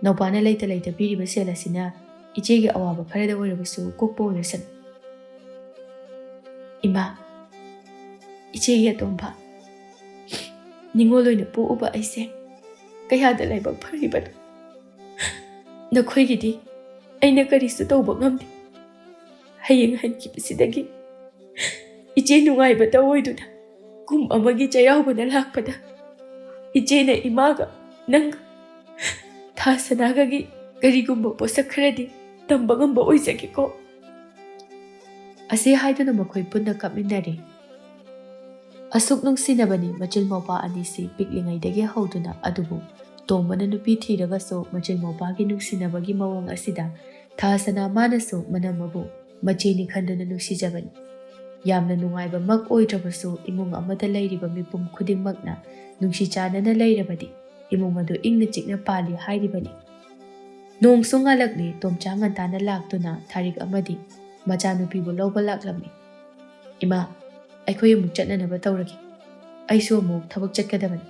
ꯅꯧꯄꯥꯅ ꯂꯩꯇ ꯂꯩꯇ ꯄꯤꯔꯤꯕ ꯁꯦꯜ ꯑꯁꯤꯅ ꯏꯆꯦꯒꯤ ꯑꯋꯥꯕ ꯈꯔꯗ ꯑꯣꯏꯔꯕꯁꯨ ꯀꯣꯛꯄ ꯑꯣꯏꯔꯁꯅꯨ꯫ ꯏꯃꯥ, ꯏꯆꯦꯒꯤ ꯑꯇꯣꯝꯕ, ꯅꯤꯉꯣꯜ ꯑꯣꯏꯅ ꯄꯣꯛꯎꯕ ꯑꯩꯁꯦ ꯀꯌꯥꯗ ꯂꯥꯏꯕꯛ ꯐꯔꯤꯕꯅꯣ꯫ ꯅꯈꯣꯏꯒꯤꯗꯤ ꯑꯩꯅ ꯀꯔꯤꯁꯨ ꯇꯧꯕ ꯉꯝꯗꯦ꯫ ꯍꯌꯦꯡ ꯍꯟꯈꯤꯕꯁꯤꯗꯒꯤ ꯏꯆꯦ ꯅꯨꯡꯉꯥꯏꯕꯇ ꯑꯣꯏꯗꯨꯅ ꯀꯨꯝ ꯑꯃꯒꯤ ꯆꯩꯔꯥꯎꯕꯗ ꯂꯥꯛꯄꯗ ꯏꯆꯦꯅ ꯏꯃꯥꯒ ꯅꯪꯒ ꯊꯥ ꯁꯅꯥꯒꯒꯤ ꯀꯔꯤꯒꯨꯝꯕ ꯄꯣꯠꯁꯛ ꯈꯔꯗꯤ ꯇꯝꯕ ꯉꯝꯕ ꯑꯣꯏꯖꯒꯦꯀꯣ꯫ ꯑꯁꯤ ꯍꯥꯏꯗꯨꯅ ꯃꯈꯣꯏ ꯄꯨꯟꯅ ꯀꯞꯃꯤꯟꯅꯔꯦ꯫ ꯑꯁꯨꯛ ꯅꯨꯡꯁꯤꯅꯕꯅꯤ ꯃꯆꯤꯜ ꯃꯧꯄꯥ ꯑꯅꯤꯁꯤ ꯄꯤꯛꯂꯤꯉꯩꯗꯒꯤ ꯍꯧꯗꯨꯅ, ꯑꯗꯨꯕꯨ ꯇꯣꯝꯕꯅ ꯅꯨꯄꯤ ꯊꯤꯔꯒꯁꯨ ꯃꯆꯤꯜ ꯃꯧꯄꯥꯒꯤ ꯅꯨꯡꯁꯤꯅꯕꯒꯤ ꯃꯑꯣꯡ ꯑꯁꯤꯗ ꯊꯥ ꯁꯅꯥ ꯃꯥꯅꯁꯨ ꯃꯅꯝꯃꯕꯨ ꯃꯆꯦꯅꯤ ꯈꯟꯗꯨꯅ ꯅꯨꯡꯁꯤꯖꯕꯅꯤ꯫ ꯌꯥꯝꯅ ꯅꯨꯡꯉꯥꯏꯕꯃꯛ ꯑꯣꯏꯗ꯭ꯔꯕꯁꯨ ꯏꯃꯨꯡ ꯑꯃꯗ ꯂꯩꯔꯤꯕ ꯃꯤꯄꯨꯝ ꯈꯨꯗꯤꯡꯃꯛꯅ ꯅꯨꯡꯁꯤ ꯆꯥꯟꯅꯅ ꯂꯩꯔꯕꯗꯤ ꯏꯃꯨꯡ ꯑꯗꯨ ꯏꯪꯅ ꯆꯤꯛꯅ ꯄꯥꯜꯂꯤ ꯍꯥꯏꯔꯤꯕꯅꯤ꯫ ꯅꯣꯡꯁꯨ ꯉꯥꯜꯂꯛꯂꯦ꯫ ꯇꯣꯝꯆꯥ ꯉꯟꯇꯥꯅ ꯂꯥꯛꯇꯨꯅ ꯊꯥꯔꯤꯛ ꯑꯃꯗꯤ ꯃꯆꯥꯅꯨꯄꯤꯕꯨ ꯂꯧꯕ ꯂꯥꯛꯂꯝꯃꯤ꯫ "ꯏꯃꯥ, ꯑꯩꯈꯣꯏ ꯑꯃꯨꯛ ꯆꯠꯅꯅꯕ ꯇꯧꯔꯒꯦ꯫ ꯑꯩꯁꯨ ꯑꯃꯨꯛ ꯊꯕꯛ ꯆꯠꯀꯗꯕꯅꯤ꯫"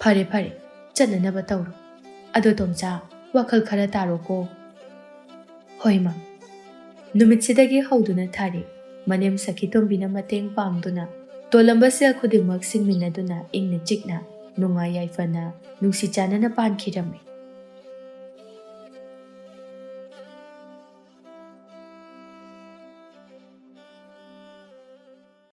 "ꯐꯔꯦ, ꯐꯔꯦ, ꯆꯠꯅꯅꯕ ꯇꯧꯔꯣ꯫ ꯑꯗꯣ ꯇꯣꯝꯆꯥ, ꯋꯥꯈꯜ ꯈꯔ ꯇꯥꯔꯣꯀꯣ꯫" "ꯍꯣꯏ, ꯏꯃꯥ꯫" ꯅꯨꯃꯤꯠꯁꯤꯗꯒꯤ ꯍꯧꯗꯨꯅ ꯊꯥꯔꯤꯛ ꯃꯅꯦꯝ ꯁꯈꯤꯇꯣꯝꯕꯤꯅ ꯃꯇꯦꯡ ꯄꯥꯡꯗꯨꯅ ꯇꯣꯜꯂꯝꯕ ꯁꯦꯜ ꯈꯨꯗꯤꯡꯃꯛ ꯁꯤꯡꯃꯤꯟꯅꯗꯨꯅ ꯏꯪꯅ ꯆꯤꯛꯅ, ꯅꯨꯡꯉꯥꯏ ꯌꯥꯏꯐꯅ, ꯅꯨꯡꯁꯤ ꯆꯥꯟꯅꯅ ꯄꯥꯟꯈꯤꯔꯝꯃꯤ꯫